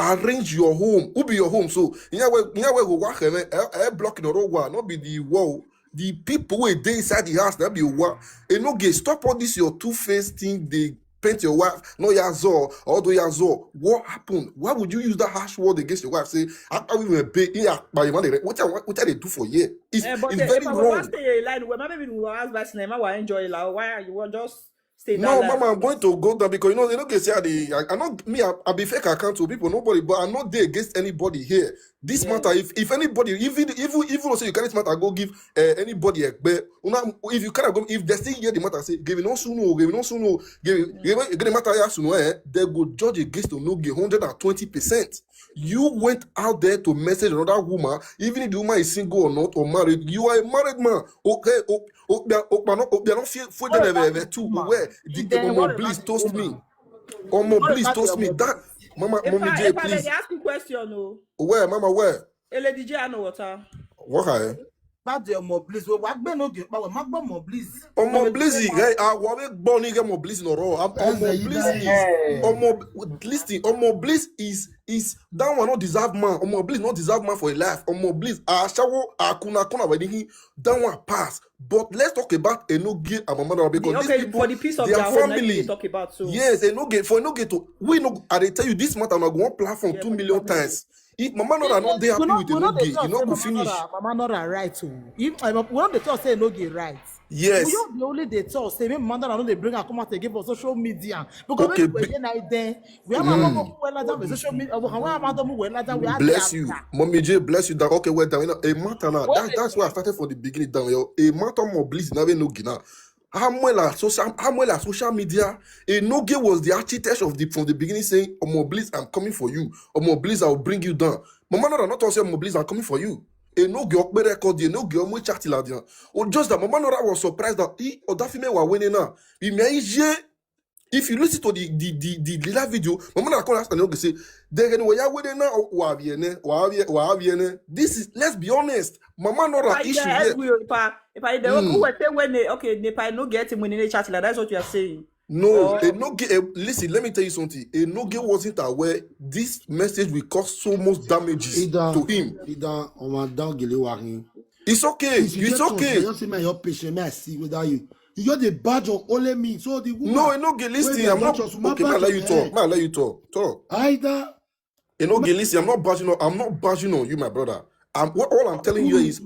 arrange your home. Who be your home? So yeah, we yeah we go work and eh, eh, block in a row. Not be the wall. The people who dey inside the house, that be one. Enoge, stop all this your two face thing. They paint your wife, no yazo, all do yazo. What happened? Why would you use that harsh word against your wife? Say, after we were big, yeah, but you want to what I what I dey do for you? It's, Eh, but it's eh, very if I wrong. was stay a line where my baby will ask by cinema, why enjoy la? Why are you want just stay No, that mama, line? I'm going to go down because you know they don't get say I, dey- I, I not me. I, I be fake account to people, nobody, but I'm not there against anybody here. This Yeah. matter, if if anybody, even even even also you carry this matter, go give uh, anybody a bear. Una, if you carry go, if they still hear the matter, say give it no soon, no, give it no soon, no, give it give it- give the matter yes no, eh, they go judge against Enoge hundred and twenty percent. You went out there to message another woman, even if the woman is single or not or married. You are a married man. Okay, Okpiare, Okpiare, Okpiare, no fear for What the about level the too. woman? Where the Then Omo, what please about the toast me. woman? Omo, What please about the toast me. Omo? That mama, If mommy I J, if I may please. ask you question, oh, Where, mama, where? a lady J, I know what her. What her? Bad your more please. Well, what be no get power? My more please. Omo Blizzy, hey, I want to born again more Blizzy no raw. I'm That's Omo the Blizzy. idea. Omo, listen, Omo Blizz is is that one not deserve man. Omo Blizz not deserve man for a life. Omo Blizz, I shower, I kuna kuna wedding him. That one pass. But let's talk about Enoge and Mama Nora The, because these okay, people, for the peace of they their are home, like they family. Talk about so. Yes, Enoge for Enoge to we no. I dey tell you this matter. I go on platform Yeah, two for the million family. Times. If Mama Nora not there We happy no, with we no dey Enoge, talk you no say go Mama finish. Nora, Mama Nora right o. If um, we no dey talk say Enoge right. Yes. We no dey only dey talk say make Mama Nora no dey bring her come out again for social media because Okay, when we be- hear like then we have a lot of people like that with social media. We have a lot of people like that. We have Bless their you, back. Mommy J. Bless you. That okay, well done. You know, a matter now. What That, they that's why I started from the beginning down. Yo, a matter more Blizz now. We no gina. How much like social, how much like social media? Enoge was the architect of the from the beginning saying, "Omo Blizz, I'm coming for you. Omo Blizz, I'll bring you down." Mama Nora not also Omo Blizz, I'm coming for you. Enoge okpe record, Enoge omo chat la dia. Or just that Mama Nora was surprised that he or that female were winning now. He may hear if you listen to the the the the, the live video, Mama Nora come ask Enoge say, "They gonna why winning now? Why have you ne? Why have you? Why have you ne?" This is, let's be honest. Mama Nora If I issue hear here. every if I if I the Mm. who will say when they okay, if I no get him winning a chat like that's what you are saying. No, Oh. Enoge, eh, listen, let me tell you something. Enoge wasn't aware this message will cause so much damages Idan, to him. Idan, ọmọ Adangele wa hin. It's okay. If you It's get to okay. Just see my your patient, may I see whether you. You just dey badge on only me. So the woman. No, Enoge, listen. Wait, I'm not just my okay. Man, badge let on you your talk. head. Man, let you talk. Talk. Either. Enoge, listen. I'm not bashing on. I'm not bashing on you, my brother. I'm what all I'm telling you is,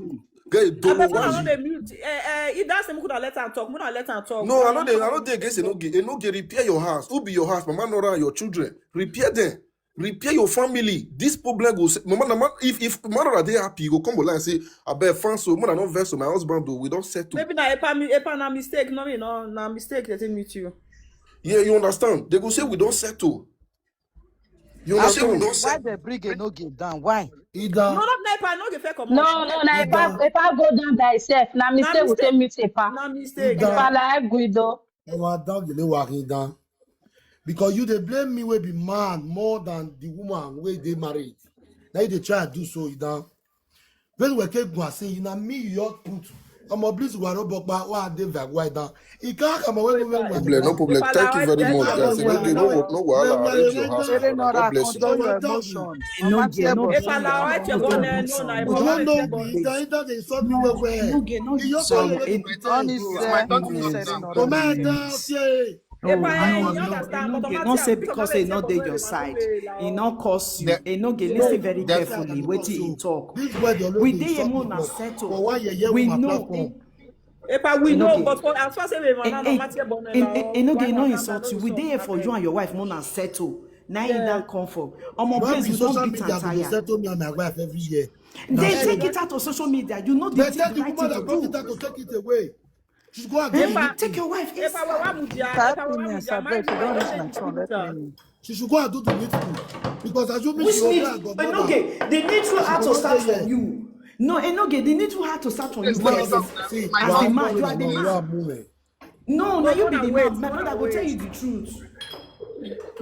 guy, I don't bet know I why know you. They mute. Eh, eh, it doesn't could let her talk. We don't let her talk. No, I know they. I know they against Enoge. Enoge, repair your house. Who be your house? Mama Nora, your children. Repair them. Repair your family. This problem goes. Mama, Mama, if if Mama Nora they happy, you go come online and say, "I bet fans so, man, I don't vex with my husband though. We don't settle." Maybe na epa mi epa na mistake. No, me no na mistake. They take mute you. Yeah, you understand? They go say we don't settle. You How understand? come why they bring Enoge down? Why? Either. No, not na epa. No, get fair come No, out. no, na epa, epa go down by itself. Na mistake we take mute epa. Na mistake. Either. Epa la guido. Ọmọ Adangele wa hin Idan. Because you dey blame me wey be man more than the woman wey dey married. Now you dey try do so Idan. When we take go and say, you know me, you just put. Ọmọ Blizz wa ro bokpa wa dey vag wa Idan. He can't come away with Problem, no problem. Thank you very much, guys. No, no, no, no, wahala. Arrange your house, brother. God bless you. Control your emotion. Enoge, no If I allow it, you're gonna know. You don't know me. Idan Idan dey insult me well well. Enoge, no You just sorry. don't let me In pretend. honest, Bro. eh, honest, Oh my God, say. If I No, you no, understand, no, but no, Omo not Tia, say because because I e say no for dey where your we side. dey now. E no cause you. Yeah. E no get, listen very carefully. Wetin e talk. This boy dey always We dey dey insult emo me. na For settle. why yeye We with my know. platform? If I we E no know, get. But for as far as we E man, no e matter born e now. e no Why get, no not insult you. We dey here for you and your wife, una settle. Na e Yeah. that come for. Omo, No please, be we don social beat media and go dey tire. Settle me and my wife every year. They Na take settle. It out of social media. You know the They thing, tell the the right woman thing that to brought do. It out to take it away. She should go and do Epa, the needful. Take your wife Epa, inside. Wawa Mudia, Five Epa, Wawa minutes, Mudia, I mind beg. you, You don't I reach don't my need turn. Let Peter. me. She should go and do the needful. Because as you Which mentioned, need? your But godmother, okay, the needful she had should to stay start here. From you. No, Enoge, the needful had to start from you. Please But let me as talk. a, See, My as you the are man, you falling are the and you are man. moving. No, No, now you brother, be the wait, man. My brother, brother go tell wait. You the truth.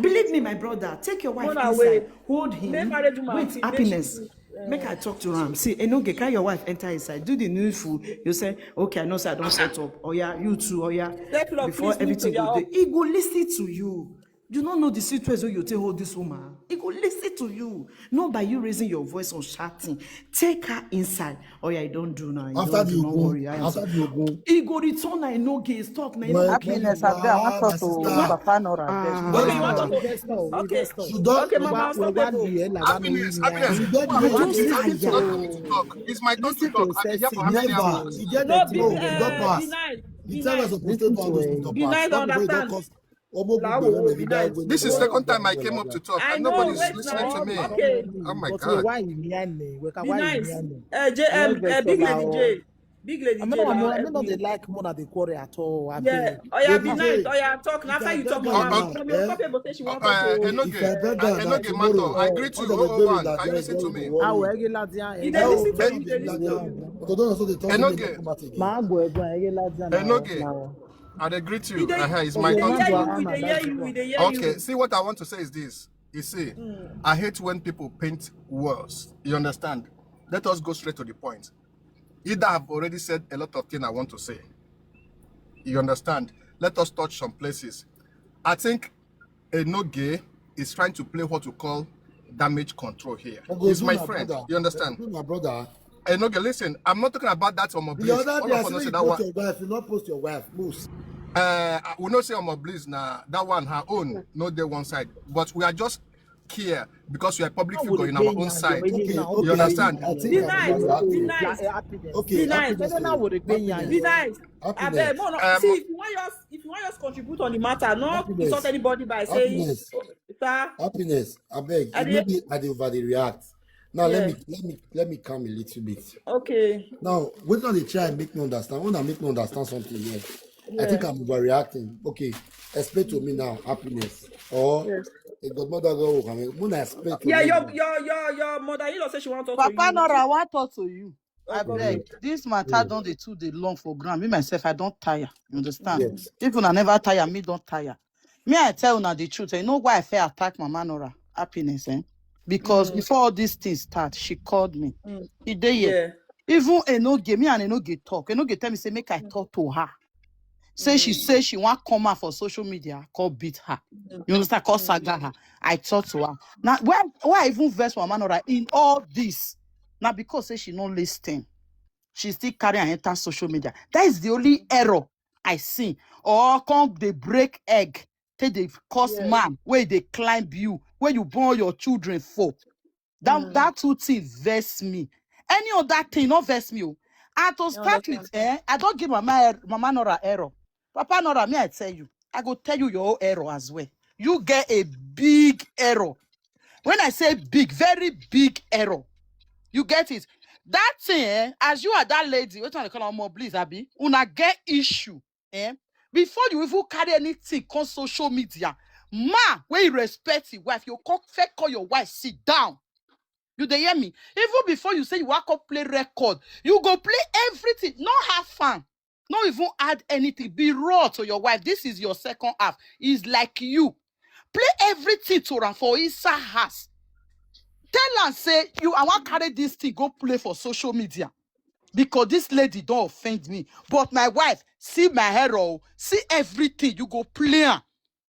Believe me, my brother. Take your wife Brother, inside. wait. Hold him. Make married woman Wait, feel, make she Happiness. feel. Make I talk to am. See, Enoge, carry your wife enter inside. Do the needful. You say, okay, I know, sir, I don't set up. Oh yeah, you too. Oh yeah. Take love, Before please, me too, everything yeah. Go there, he go listen to you. You don't know the sweet ways wey you take hold this woman. He go listen to you. Not by you raising your voice or shouting. Take her inside. Oh yeah, I don't do now. You After don't the do, not ogun, worry. I am after sorry. the ogun, He go return now. No gaze talk now. He no my go Happiness, my I beg. I want my talk to sister, Papa Nora. Beg. Ah. Okay, Don't you want shout. to Investors, investors. Okay. She don Okay, Mama, Wá unstoppable. Wá nìyẹn làwa Happiness, nìyẹn. happiness. She get Who I the want right to to talk? listen It's not to. going to talk. It's my turn to Listen to talk. I dey hear Sesi. for how many Never. hours? She get No, that be, thing. uh, Don't pass. Deny. The time I Deny. supposed to Listen pass, to those her. things don't Be nice, pass. Don't go understand. talk. Omo Lawo, gbogbo be wey that nice. wey This dey is go second that time I way came like up to that. talk, I and know, nobody's wait listening to now. me. Okay. Oh my But God. why you near me? Weka, Be why you nice. near me? Uh, J, Let's um, vex uh, Big over Lady our J. Big Lady I mean, J I'm now. not, I Uh, mean, not they Big. Like more that they quarrel at all. I Yeah. beg. Oh, yeah, Baby be nice. J, Oh, yeah, talk. Now if I you get talk, that Mama. now, Mommy, eh? Okope, but say she won't Uh, talk to If I Enoge, bet uh, that, that Enoge Mato, tomorrow, I all greet the you. way Oh, bury one, that can you there, listen there to will be me? He worry. dey All listen the to time me, you dey dey listen that to down. me. Because don't also dey talk say Enoge, they come out again. Màá gbọ́ ẹ̀gbọ́n ẹ̀yẹ lájà náà. Enoge, Now, I dey greet We you. dey, Uh, it's we my dey turn hear to you, talk. we dey hear you, we dey hear Okay, you. See what I want to say is this. You see, I hate when people paint words. You understand? Let us go straight to the point. Either I've already said a lot of things I want to say. You understand? Let us touch some places. I think Enoge is trying to play what you call damage control here. Ogo, He's do my my friend. brother. You understand? Do my brother. Enoge, listen, I'm not talking about that Omo The Bliss. other All day, I of us see know you say that post one. Your wife, you not post your wife. Moose. Uh, we know say Omo Bliss na that one her own, no dey one side. But we are just here because we are a public How figure would in they our gain own now? side. You're Okay, now okay. You understand? I think Be I'm nice, going be reacting. Nice. Happiness. Okay, Be nice. Happiness. Then I would gain Happiness. Be nice. Happiness. Abeg, no, no. Um, See, if you want just, if you want just contribute on the matter, no Happiness. insult anybody by saying, Happiness. Sir, Happiness. I beg. I It dey- may be I dey overreact. Now let Yeah. me let me let me calm a little bit. Okay. Now, what are they try and make me understand? When I make me understand something here, I think Yeah. I'm overreacting. Okay, explain to me now, Happiness. Or Yes. a godmother go, I mean, when I explain to Yeah, me your now, your your your mother-in-law said she wants to talk to Papa you. Nora, I want talk to you. Oh, I God. Beg. This matter Mm. Don't dey too dey long for ground. Me myself, I don't tire. You understand? Yes. If una never tire, me don't tire. Me, I tell una the truth. You know why I fit attack Mama Nora? Happiness, eh? Because Mm, before all these things start, she called me. mm, She dey here. yeah. Even Enoge, me and Enoge talk. Enoge tell me say make I Mm, talk to her. Say she mm, say she want come out for social media, call beat her. mm, You understand? Call mm, saga her. I talk to her. Now, why why I even vex Mama Nora in all this? Now because say she no listen. She still carry and enter social media. That is the only error I see. Or come they break egg, take they cause yeah. Man where they climb you, where you born your children for. That Mm, that two things vex me. Any other thing not vex me. Oh. And to I start with, understand. Eh, I don't give Mama er- Mama Nora error. Papa Nora, me I tell you, I go tell you your own error as well. You get a big error. When I say big, very big error. You get it? That thing, eh, as you are that lady, what you call her, more please, Abby? Una get issue, eh? Before you even carry anything come social media, man, where you respect your wife, you come first call your wife, sit down. You dey hear me? Even before you say you want to play record, you go play everything. No have fun. No even add anything. Be raw to your wife. This is your second half. It's like you play everything to her for inside house. Tell her say you, I want carry this thing go play for social media because this lady don't offend me. But my wife see my hair, oh, see everything. You go play am.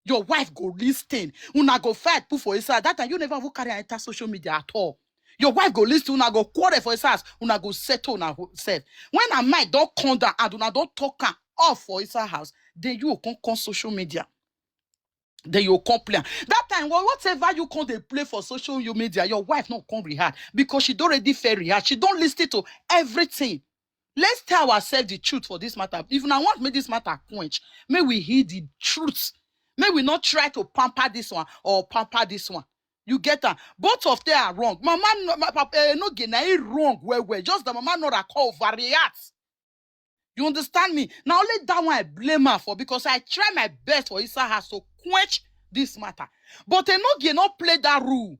Your wife go listen. Una go fight put for inside. That time you never even carry her enter social media at all. Your wife go listen. Una go quarrel for inside. Una go settle una ho- self. When her mind don't come down and una don't talk am off for inside house, then you go come come social media. Then you complain. That time, wha- whatever you come they play for social media, your wife not come react because she don't already fair react. She don't listen to everything. Let's tell ourselves the truth for this matter. If una want make this matter quench, may we hear the truth. May we not try to pamper this one or pamper this one. You get am? Both of them are wrong. Mama, no, ma, papa, eh, no, na he wrong well well. Just the Mama Nora call overreact. You understand me? Now only that one I blame her for, because I try my best for inside her to quench this matter. But Enogie not play that rule.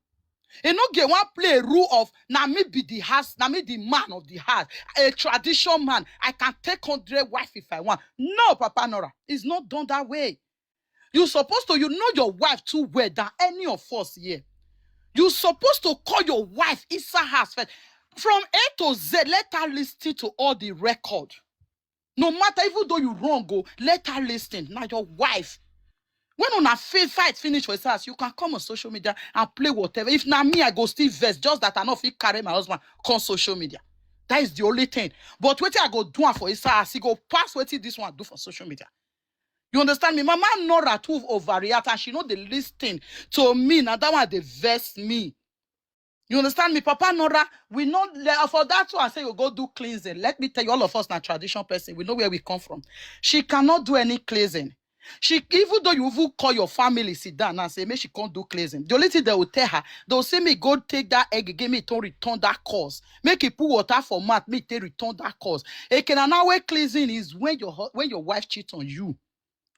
Enogie want play a rule of, "Now me be the house, now me the man of the house, a tradition man. I can take hundred wife if I want." No, Papa Nora, it's not done that way. You supposed to, you know your wife too well than any of us here. You supposed to call your wife inside house first. From A to Z, let her listen to all the record. No matter, even though you wrong, go let her listen. Now your wife. When una fi-, fight finish for his house, you can come on social media and play whatever. If na me, I go still vex, just that I no fit carry my husband come social media. That is the only thing. But wetin I go do am for his house, he go pass wetin this one do for social media. You understand me? Mama Nora too overreact and she no dey listen to me. Now that one dey vex me. You understand me? Papa Nora, we know le-, for that one, I say you go do cleansing. Let me tell you, all of us na tradition person. We know where we come from. She cannot do any cleansing. She, even though you even call your family sit down and say, "Make she come do cleansing," the only thing they will tell her, they will say, "Me go take that egg, give me to return that cause. Make it put water for mouth, me take return that cause." Ekena, now where cleansing is when your hu-, when your wife cheats on you,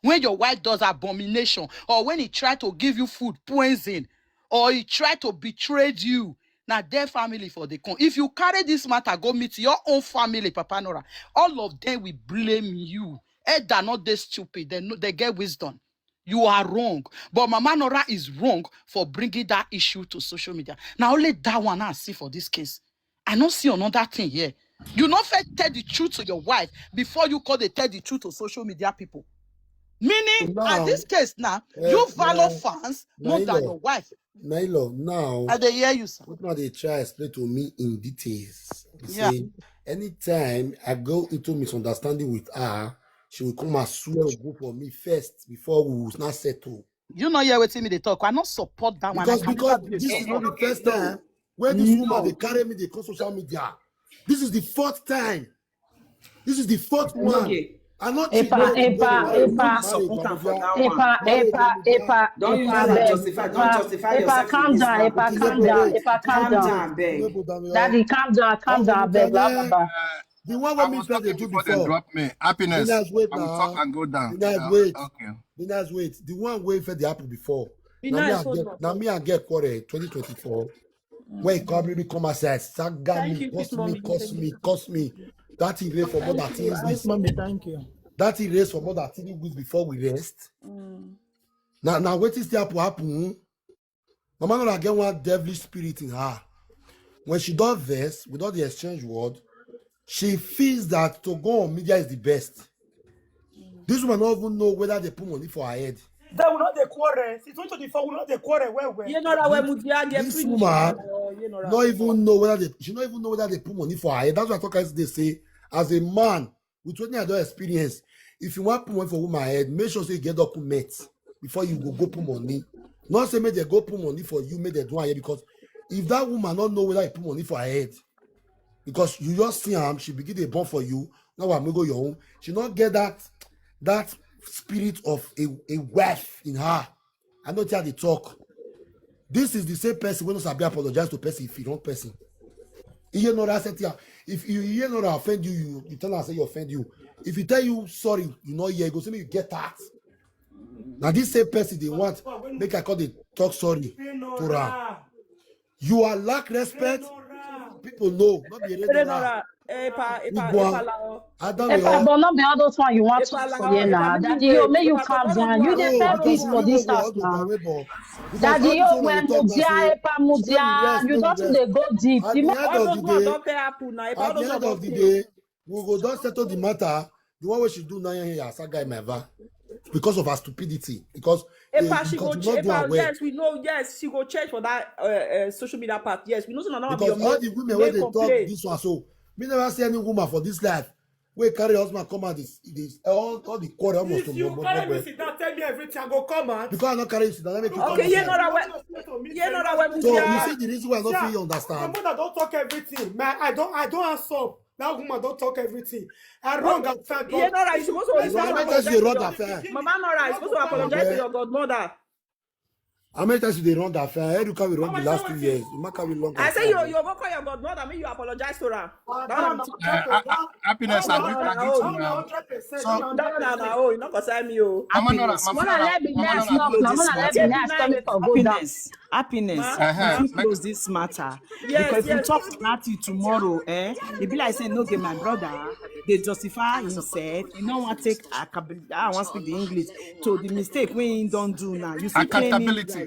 when your wife does abomination, or when he try to give you food poison, or he try to betray you. Now their family for the con. If you carry this matter, go meet your own family, Papa Nora. All of them will blame you. Either not they stupid, they know, they get wisdom. You are wrong. But Mama Nora is wrong for bringing that issue to social media. Now only that one I see for this case. I don't see another thing here. You not first tell the truth to your wife before you call the tell the truth to social media people. Meaning, now, at this case now, eh, you valor, eh, fans more than your wife. Nailo, now, I dey hear you, sir. What now they try explain to me in details. They say, anytime I go into misunderstanding with her, she will come and swear go for me first before we will not settle. You know, hear wetin me dey talk. I not support that one. Because, because this is not the first time where this woman they carry me, they call social media. This is the fourth time. This is the fourth one. Okay. I'm not Epa, Epa, Epa, Epa, Epa, Epa. Don't use that and justify. Don't justify yourself. Calm down, Epa, calm down, Epa, calm down. Daddy, calm down, calm down, beg. The one when me try to do before. Drop me. Happiness. I will talk and go down. Wait. Okay. The one way for the happen before. Now me I get quarter twenty twenty-four. When he come, me come outside, saga me, curse me, curse me, curse me. That he raised for more than three weeks. Mommy, thank you. That he raised for more than three weeks before we rest. Now, now what is the happen? Mama Nora get one devilish spirit in her. When she don't vex, without the exchange word, she feels that to go on media is the best. This woman don't even know whether they put money for her head. That will not the quarrel. Since twenty twenty-four, will not the quarrel. Well, well. You know that when Mudia get this woman not even know whether they, she not even know whether they put money for her head. That's why I talk as they say, as a man with what I don't experience, if you want put money for woman head, make sure say you get document before you go go put money. Not say make they go put money for you, make they do it, because if that woman not know whether you put money for her head, because you just see am, she begin dey born for you. Now I may go your own. She not get that, that spirit of a, a wife in her. I know how they talk. This is the same person when sabi apologize to person if he wrong person. You know that set here. If you hear no offend you, you, you tell her say you offend you. If you tell you sorry, you know, yeah, you go say me you get that. Now this same person they want make I call the talk sorry to her. You are lack respect. People know, not be Epa, Epa, Epa, Epa, but not be all those one you want to say now. Daddy, yo, make you calm down. You dey pay peace for this house now. Daddy, yo, when Mudia, Epa, Mudia, you don't dey go deep. All those one don't pay happen now. At the end of the day, we go don't settle the matter. The one way she do now here, as a guy my va, because of her stupidity. Because Epa, she go change. Yes, we know. Yes, she go change for that uh, uh, social media part. Yes, we know. Because all the women where they talk this one, so we never see any woman for this life. We carry husband come out this, this all, all the quarrel almost. If you carry me sit down, tell me everything, I go come out. Because I not carry you sit down, let me. Okay, you know that way. You know that way. So you see the reason why I don't feel you understand. My mother don't talk everything. Man, I don't, I don't answer. That woman don't talk everything. I wrong and fair. You know that you supposed to. Mama Nora, you supposed to apologize to your godmother. How many times you dey run that affair? I heard you carry run the last two years. You might carry long. I say you you go call your godmother, make you apologize to her. That one. Uh, uh, uh, happiness, I agree with you now. So, That one na oh, you no concern me oh. Mama Nora, Happiness. Mona, let me now stop. Now, Mona, let me now stop it for go down. Happiness. Happiness. Uh-huh. We fit close this matter. Because if we talk about it tomorrow, eh? E be like say no get my brother. They justify himself. You know what take account- I want speak the English. So the mistake we don't do now. You see claiming Accountabilities.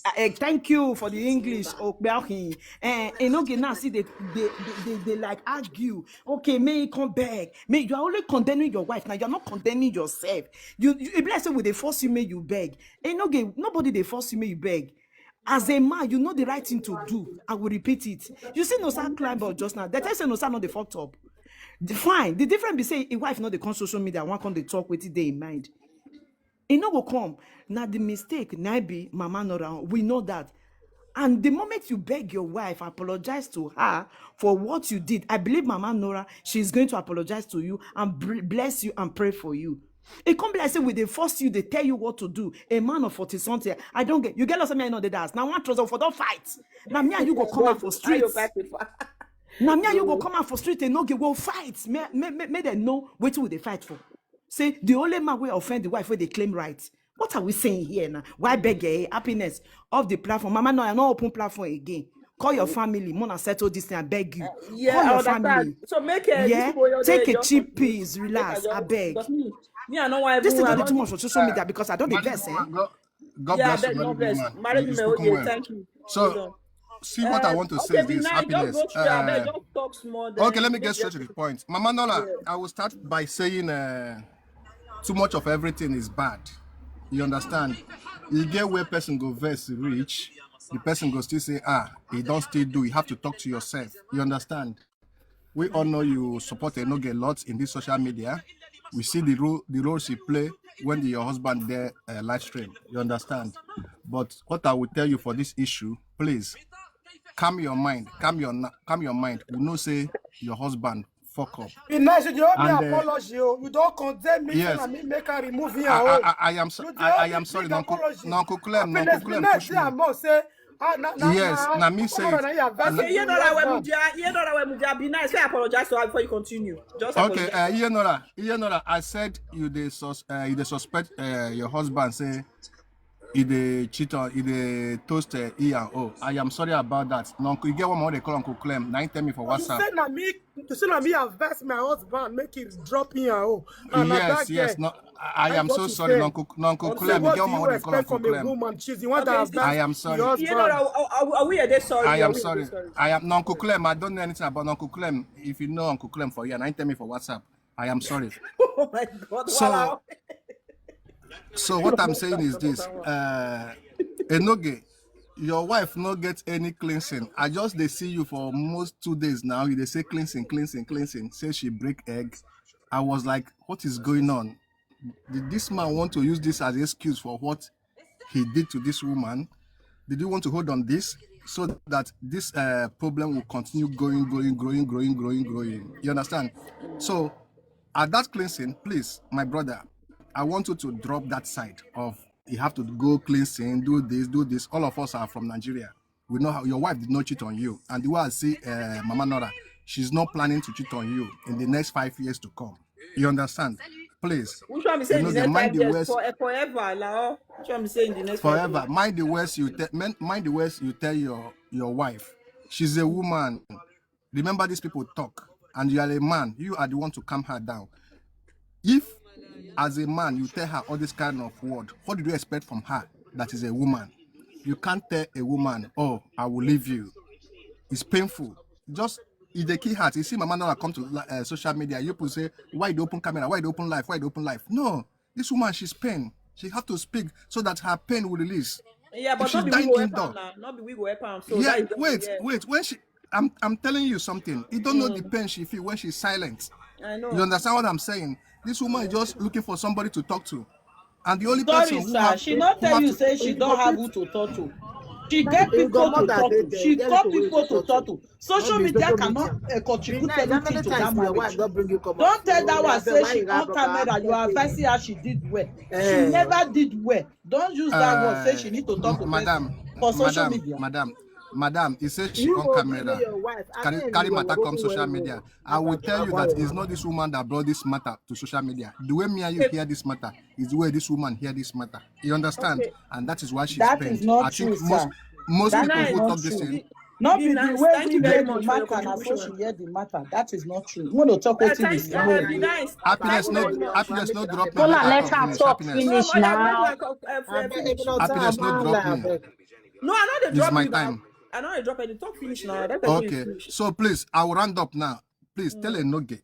Uh, eh, thank you for the English. Oh, well, he, eh, you know, now see they, they, they, they, they like argue. Okay, may he come back. May you are only condemning your wife now. You're not condemning yourself. You, you it be like say we they force you, may you beg. And no, nobody they force you, may you beg. As a man, you know the right thing to do. I will repeat it. You see, no sir climb up just now. They tell say no sir not the fucked up. The, fine. The difference be say a wife not the come social media. One come they talk with it they in mind. E no go come. Now the mistake, na be Mama Nora. We know that. And the moment you beg your wife, apologize to her for what you did, I believe Mama Nora, she is going to apologize to you and br- bless you and pray for you. It can't be like say we they force you, they tell you what to do. A man of forty something, I don't get. You get lost me, I know the dance. Now one trouser for don't fight. Now me and you go come out for streets. Now me and you go come out for street and no get will fight. May, may, may, may they know what will they fight for. Say the only man will offend the wife where they claim right. What are we saying here now? Why beg eh, happiness of the platform? Mama, no, I no open platform again. Call your family, Mona settle this thing. I beg you. Yeah, Call I your understand. Family. So make uh, Yeah, these people wey take dey a just cheap continue. Piece, Make I relax, just- I beg. Because me, me, I no wan This even. Thing I don't do no too much for social media because I don't dey Married vex, eh? woman, God, God Yeah, bless you, abeg, no married vex. woman. Married You, you women, spoken okay, well. thank you. So, Hold on. see what I Uh, want to say okay, is this, Binai, happiness. Just go through, abeg, Uh, just talk small. okay, Then let me make get straight the- to the point. Mama Nola, Yeah. I will start by saying uh, too much of everything is bad. You understand? You get where person go verse reach, the person go still say, ah, he don't still do. You have to talk to yourself. You understand? We all know you support Enoge a lot in this social media. We see the role the role she play when the, your husband there uh, live stream. You understand? But what I will tell you for this issue, please calm your mind, calm your na- calm your mind. We know say your husband fuck up. Be nice, you dey owe me And, uh, apology. Oh. You don't condemn me. Yes. And me make her remove here. I, Oh. I, I, I am so, You dey I, I owe me am sorry, big Uncle, apology. Uncle Clem, Happiness, Uncle be Clem, nice, push say me. I'm more say. Ah, na, na, Yes, na, na me say come it. on, you are Na- Okay, you know that way, Mudia. You know that way, Mudia. Be nice. Say apologize to her before you continue. Just Okay, apologize. uh, Iyenora, Iyenora, I said you dey sus- uh, you dey suspect uh, your husband say he dey cheat on, he dey toast uh, E and O. I am sorry about that. No, Uncle, you get one more they call Uncle Clem. Now he tell me for You WhatsApp. Say na me, you say na me advise my husband make he drop here. Oh. And na Yes, that yes. girl. No, I, I That am is what so you sorry, say. Uncle, Uncle So Clem. You what get do one you more they call expect Uncle from a Clem. Woman? She's the one that Okay, advised I am the sorry. husband. You know that are, are, are we are they sorry? I Are am we sorry. Sorry? I am no, Uncle Clem. I don't know anything about Uncle Clem. If you know Uncle Clem for here, now he tell me for WhatsApp. I am sorry. Oh my God! So- Wow. So what I'm saying is this, uh, Enoge, your wife no get any cleansing. I just they see you for almost two days now. You they say cleansing, cleansing, cleansing. Say she break egg. I was like, what is going on? Did this man want to use this as an excuse for what he did to this woman? Did you want to hold on this so that this uh, problem will continue going, going, growing, growing, growing, growing? You understand? So at that cleansing, please, my brother, I want you to drop that side of you have to go cleansing, do this, do this. All of us are from Nigeria. We know how your wife did not cheat on you. And the way I see uh, Mama Nora, she's not planning to cheat on you in the next five years to come. You understand? Please. Which one be saying You the know, next they mind five the years worst. For, eh, forever? Like, oh, which one be saying the next five Forever. Years? Mind the words you tell. Mind the words you tell your your wife. She's a woman. Remember, these people talk, and you are a man. You are the one to calm her down. If, as a man, you tell her all this kind of word, what do you expect from her? That is a woman. You can't tell a woman, "Oh, I will leave you." It's painful. Just if they kill her, you see, Mama Nora come to uh, social media. You people say, "Why the open camera? Why the open life? Why the open life?" No, this woman, she's pain. She have to speak so that her pain will release. Yeah, but If she's not be we dying go help indoor, her now. Not be we go help her. So yeah, that is wait, yeah. Wait. When she, I'm, I'm telling you something. You don't know the pain she feel when she's silent. I know. You understand what I'm saying? This woman is just looking for somebody to talk to, and the only Sorry, person who sir. have, She who not tell have you to, say she don't have who to talk to. She get people to talk to. She got people to talk to. Social media cannot uh, contribute anything to that marriage. Don't tell that one say she on camera. You are advising her she did well. She never did well. Don't use that word say she need to talk to person for social media. Madam, madam, he said she on camera. Carry matter come social media. I will tell you that it's not this woman that brought this matter to social media. The way me and you hear this matter is the way this woman hear this matter. You understand? And that is why she's pained. I think most most people who talk this thing. Not be the way we hear the matter, na so she hear the matter. That is not true. We no talk wetin is true. Happiness no, happiness no drop me. Kola, let her talk finish now. Happiness no drop me. No, I know they drop my you. Time. I know they drop any talk finish now. Okay, so please, I will round up now. Please tell Enoge.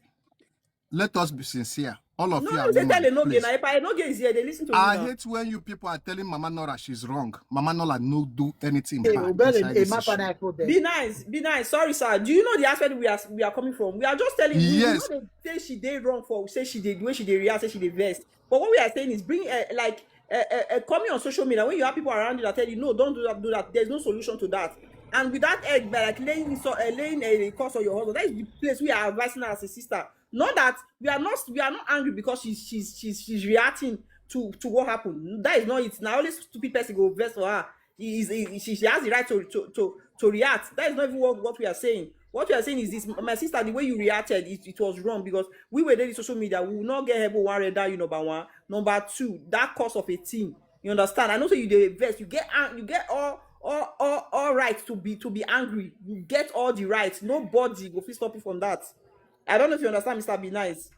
Let us be sincere. All of you are No, they women, tell Enoge please. Now. If I Enoge is here, they listen to I you now. Hate when you people are telling Mama Nora she's wrong. Mama Nora no do anything bad inside this issue. Be nice, be nice. Sorry, sir. Do you know the aspect we are we are coming from? We are just telling you. Yes. We know they say she did wrong for say she did the way she did react, say she did vex. But what we are saying is bring uh, like uh, uh, uh, coming on social media when you have people around you that tell you no, don't do that, do that. There's no solution to that. And with that egg, by like laying so uh, laying a curse on your husband, that is the place we are advising her as a sister. Not that we are not we are not angry because she's she's she's she's reacting to to what happened. That is not it. Now only stupid person go vex for her. He is he, she, she has the right to to to to react. That is not even what, what we are saying. What we are saying is this, my sister, the way you reacted, it, it was wrong because we were there in social media. We will not get help one red down you number one, number two, that cause of a thing. You understand? I know so you dey vex. You get ang- you get all all all all right to be to be angry. You get all the rights. Nobody will fit stop you from that. I don't know if you understand, Mister Be Nice.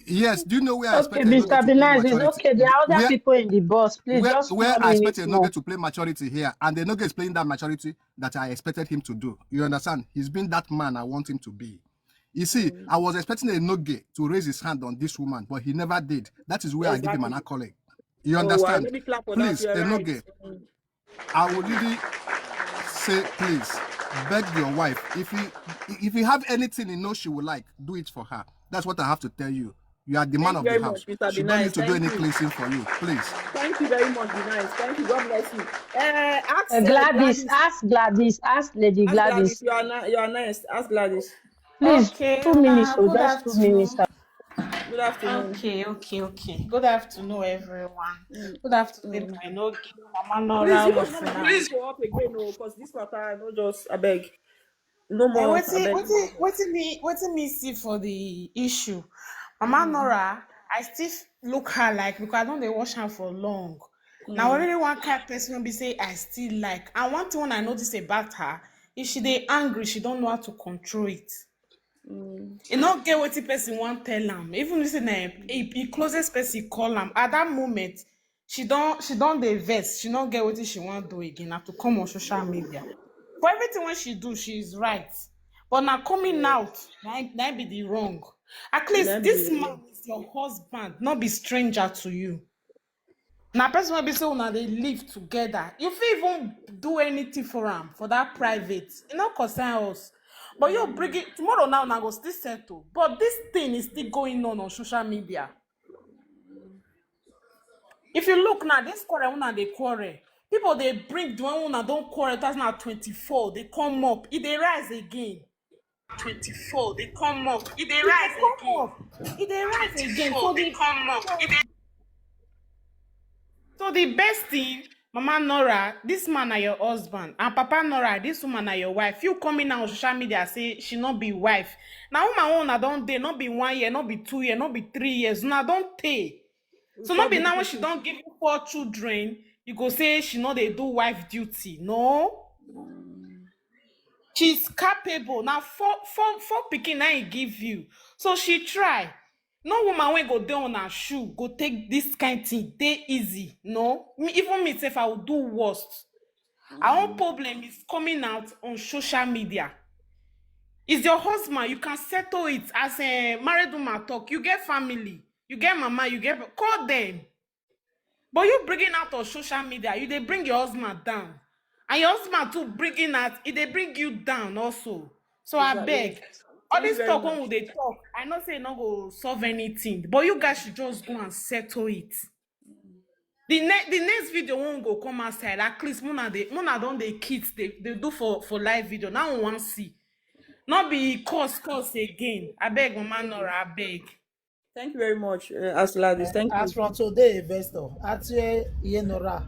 Yes, do you know where I Okay, expect Mister Enoge to Be play Nice, it's maturity? Okay. There are other Where- people in the bus. Please Where, just where one I expect minute more. Enoge to play maturity here, and Enoge is playing that maturity that I expected him to do. You understand? He's been that man I want him to be. You see, I was expecting Enoge to raise his hand on this woman, but he never did. That is where I give him an Exactly. accolade. You Oh, wow. Understand? Let me clap for that. Please, You're Enoge, Right. Mm. I will really say, please beg your wife, if you if you have anything you know she would like, do it for her. That's what I have to tell you. You are the man Thank of you the very house. much, Mister She Be don't Nice. Need to do Thank any you. Cleansing for you, please. Thank you very much, Be Nice. Thank you. God bless you. Uh, ask Uh, uh, Gladys, ask Gladys, ask Lady Ask Gladys. Gladys. You are ni- you are nice. Ask Gladys. Please, Okay, two minutes, uh, so good just two afternoon. Minutes. Good afternoon. Okay, okay, okay. Good afternoon, everyone. Good afternoon, Enoge, Mama Nora. Please, All you of guys una. Please go up again, oh, because this matter, I know just I beg. No Eh, more. wetin I beg. wetin wetin me see for the issue, Mama Nora, I still look her like, because I don dey watch her for long. Now I really wan kind person wey be say I still like. And one thing wey I notice about her, if she dey angry, she don't know how to control it. E no get wetin person wan tell am. Even if say na e e closest person call am, at that moment she don she don dey vex. She no get wetin she wan do again. Na to come on social media. For everything wey she do, she is right. But na coming out, na im- na im be the wrong. At least this man is your husband, not be stranger to you. Na person wey be say una dey live together. You fit even do anything for am for that private. E no concern us. But you bring it tomorrow now, una go still settle. But this thing is still going on on social media. If you look now, this quarrel una dey quarrel. People dey bring the one una don quarrel two thousand and twenty-four, they come up, e dey rise again. Twenty-four, they come up, e dey rise again. E dey rise again. So the come up, e dey. So the best thing, Mama Nora, this man na your husband, and Papa Nora, this woman na your wife. You coming now on social media say she no be wife. Na woman wey una don dey, no be one year, no be two year, no be three years. Una don tey. So no be now when she don give you four children, you go say she no dey do wife duty. No. She's capable. Na four four four pikin na e give you. So she try. No woman wey go dey on her shoe go take this kind thing dey easy. No. Me, even me sef, I will do worst. Our own problem is coming out on social media. Is your husband, you can settle it as a married woman talk. You get family, you get mama, you get, call them. But you bringing out on social media, you dey bring your husband down. And your husband too bringing out, e dey bring you down also. So I beg. All this talk wey we dey talk, I know say e no go solve anything. But you guys should just go and settle it. The next the next video won't go come outside. At least Mona they Mona don't they kids they, they do for for live video. Now we want see. Not be cause cause again. I beg Mama Nora, I beg. Thank you very much, uh, Asladis. Thank As you. From today, investor, Atie Yenora,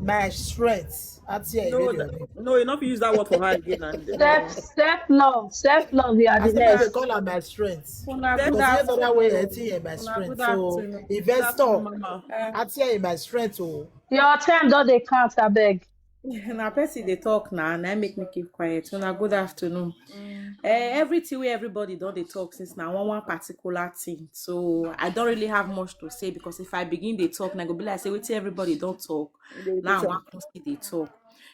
my strength. Atie No, Yenora. that, no, you not use that word for her again. And Self, self love, self love. You are I the said they best. Call her my strength. Una Thank good Because Yenora afternoon. Way Atie is my Una strength. Good So afternoon. Good investor, afternoon, Mama. Uh, Atie is my strength. Oh, Your time don't they count, I beg. na person dey talk now, and I make me keep quiet. Una good afternoon. Uh, everything where everybody don't they talk since now one one particular thing. So I don't really have much to say, because if I begin they talk, and I go be like say wait till everybody don't talk. Now I want to see they talk.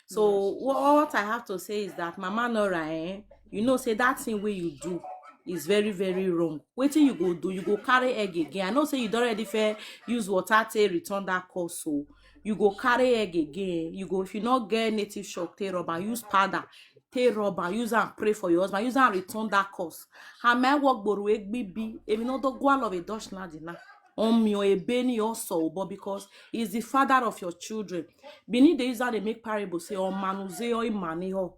So what, what I have to say is that Mama Nora, eh, you know say that thing where you do is very, very wrong. Wait till you go do, you go carry egg again. I know say you don't already fair use water to return that cost. So you go carry egg again. You go, if you not get native shock, take rubber, use powder, take rubber, use and pray for your husband, use and return that cost. How my work boru egg bibi, if you know the go of a Dutch ladina. On your ebeni also, but because he's the father of your children. Bini they use how they make parable say on manuze or imaniho.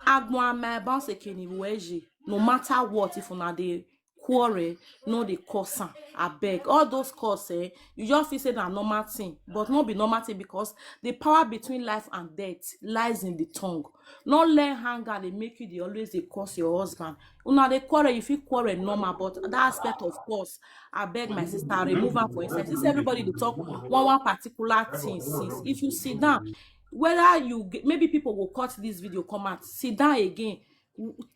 Agmo ama eba se keni weji. No matter what, if una dey quarrel, no dey cause am. I beg. All those cause, eh, you just feel say na normal thing, but no be normal thing, because the power between life and death lies in the tongue. No let hunger dey make you dey always dey curse your husband. Una dey quarrel, you fit quarrel normal, but that aspect of course, I beg my sister, remove am for inside. Since everybody dey talk one one particular thing, since if you sit down, whether you get, maybe people will cut this video, come out, sit down again,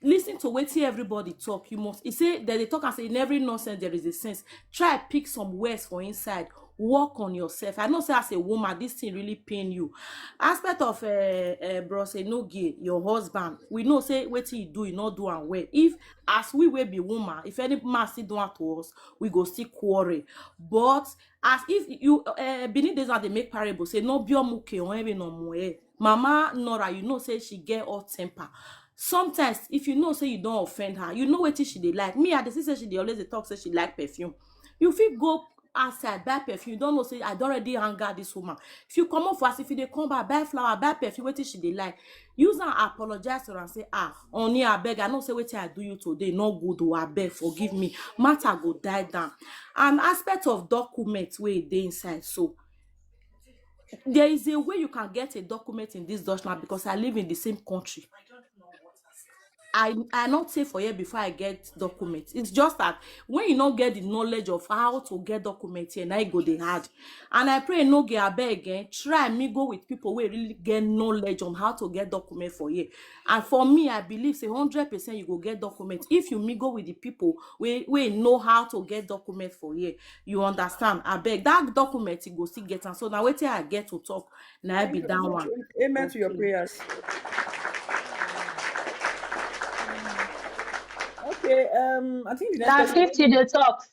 listen to wetin everybody talk. You must, he say that they talk and say in every nonsense there is a sense. Try pick some words for inside. Work on yourself. I know say as a woman, this thing really pain you. Aspect of uh, uh, Bros Enogie, your husband, we know say wetin he do, he not do am well. If as we will be woman, if any man still do am to us, we go still quarrel. But as if you uh, Benin days are they make parable say no biomuke on every no more. Mama Nora, you know say she get hot temper. Sometimes if you know say you don't offend her, you know what she dey like. Me, I dey see say she dey always dey talk say she like perfume. You fit go outside buy perfume, you don't know say I don't already anger this woman. If you come up for us, if you dey come back buy flower, buy perfume, what she dey like. Use and apologize to her and say, ah, honey, I beg, I know say what I do you today, not good. Oh, I beg, forgive me. Matter go die down. An aspect of document wey dey inside, so there is a way you can get a document in this Dutch land, because I live in the same country. I I not say for here before I get document. It's just that when you not get the knowledge of how to get document here, now you go dey hard. And I pray no get abeg again. Try me go with people who really get knowledge on how to get document for here. And for me, I believe say hundred percent you go get document if you me go with the people we we know how to get document for here. You understand? I beg that document you go still get. And so now wait till I get to talk. Now I be down one. Amen to your prayers. Okay, um, I think the next Now person. fifty they talk.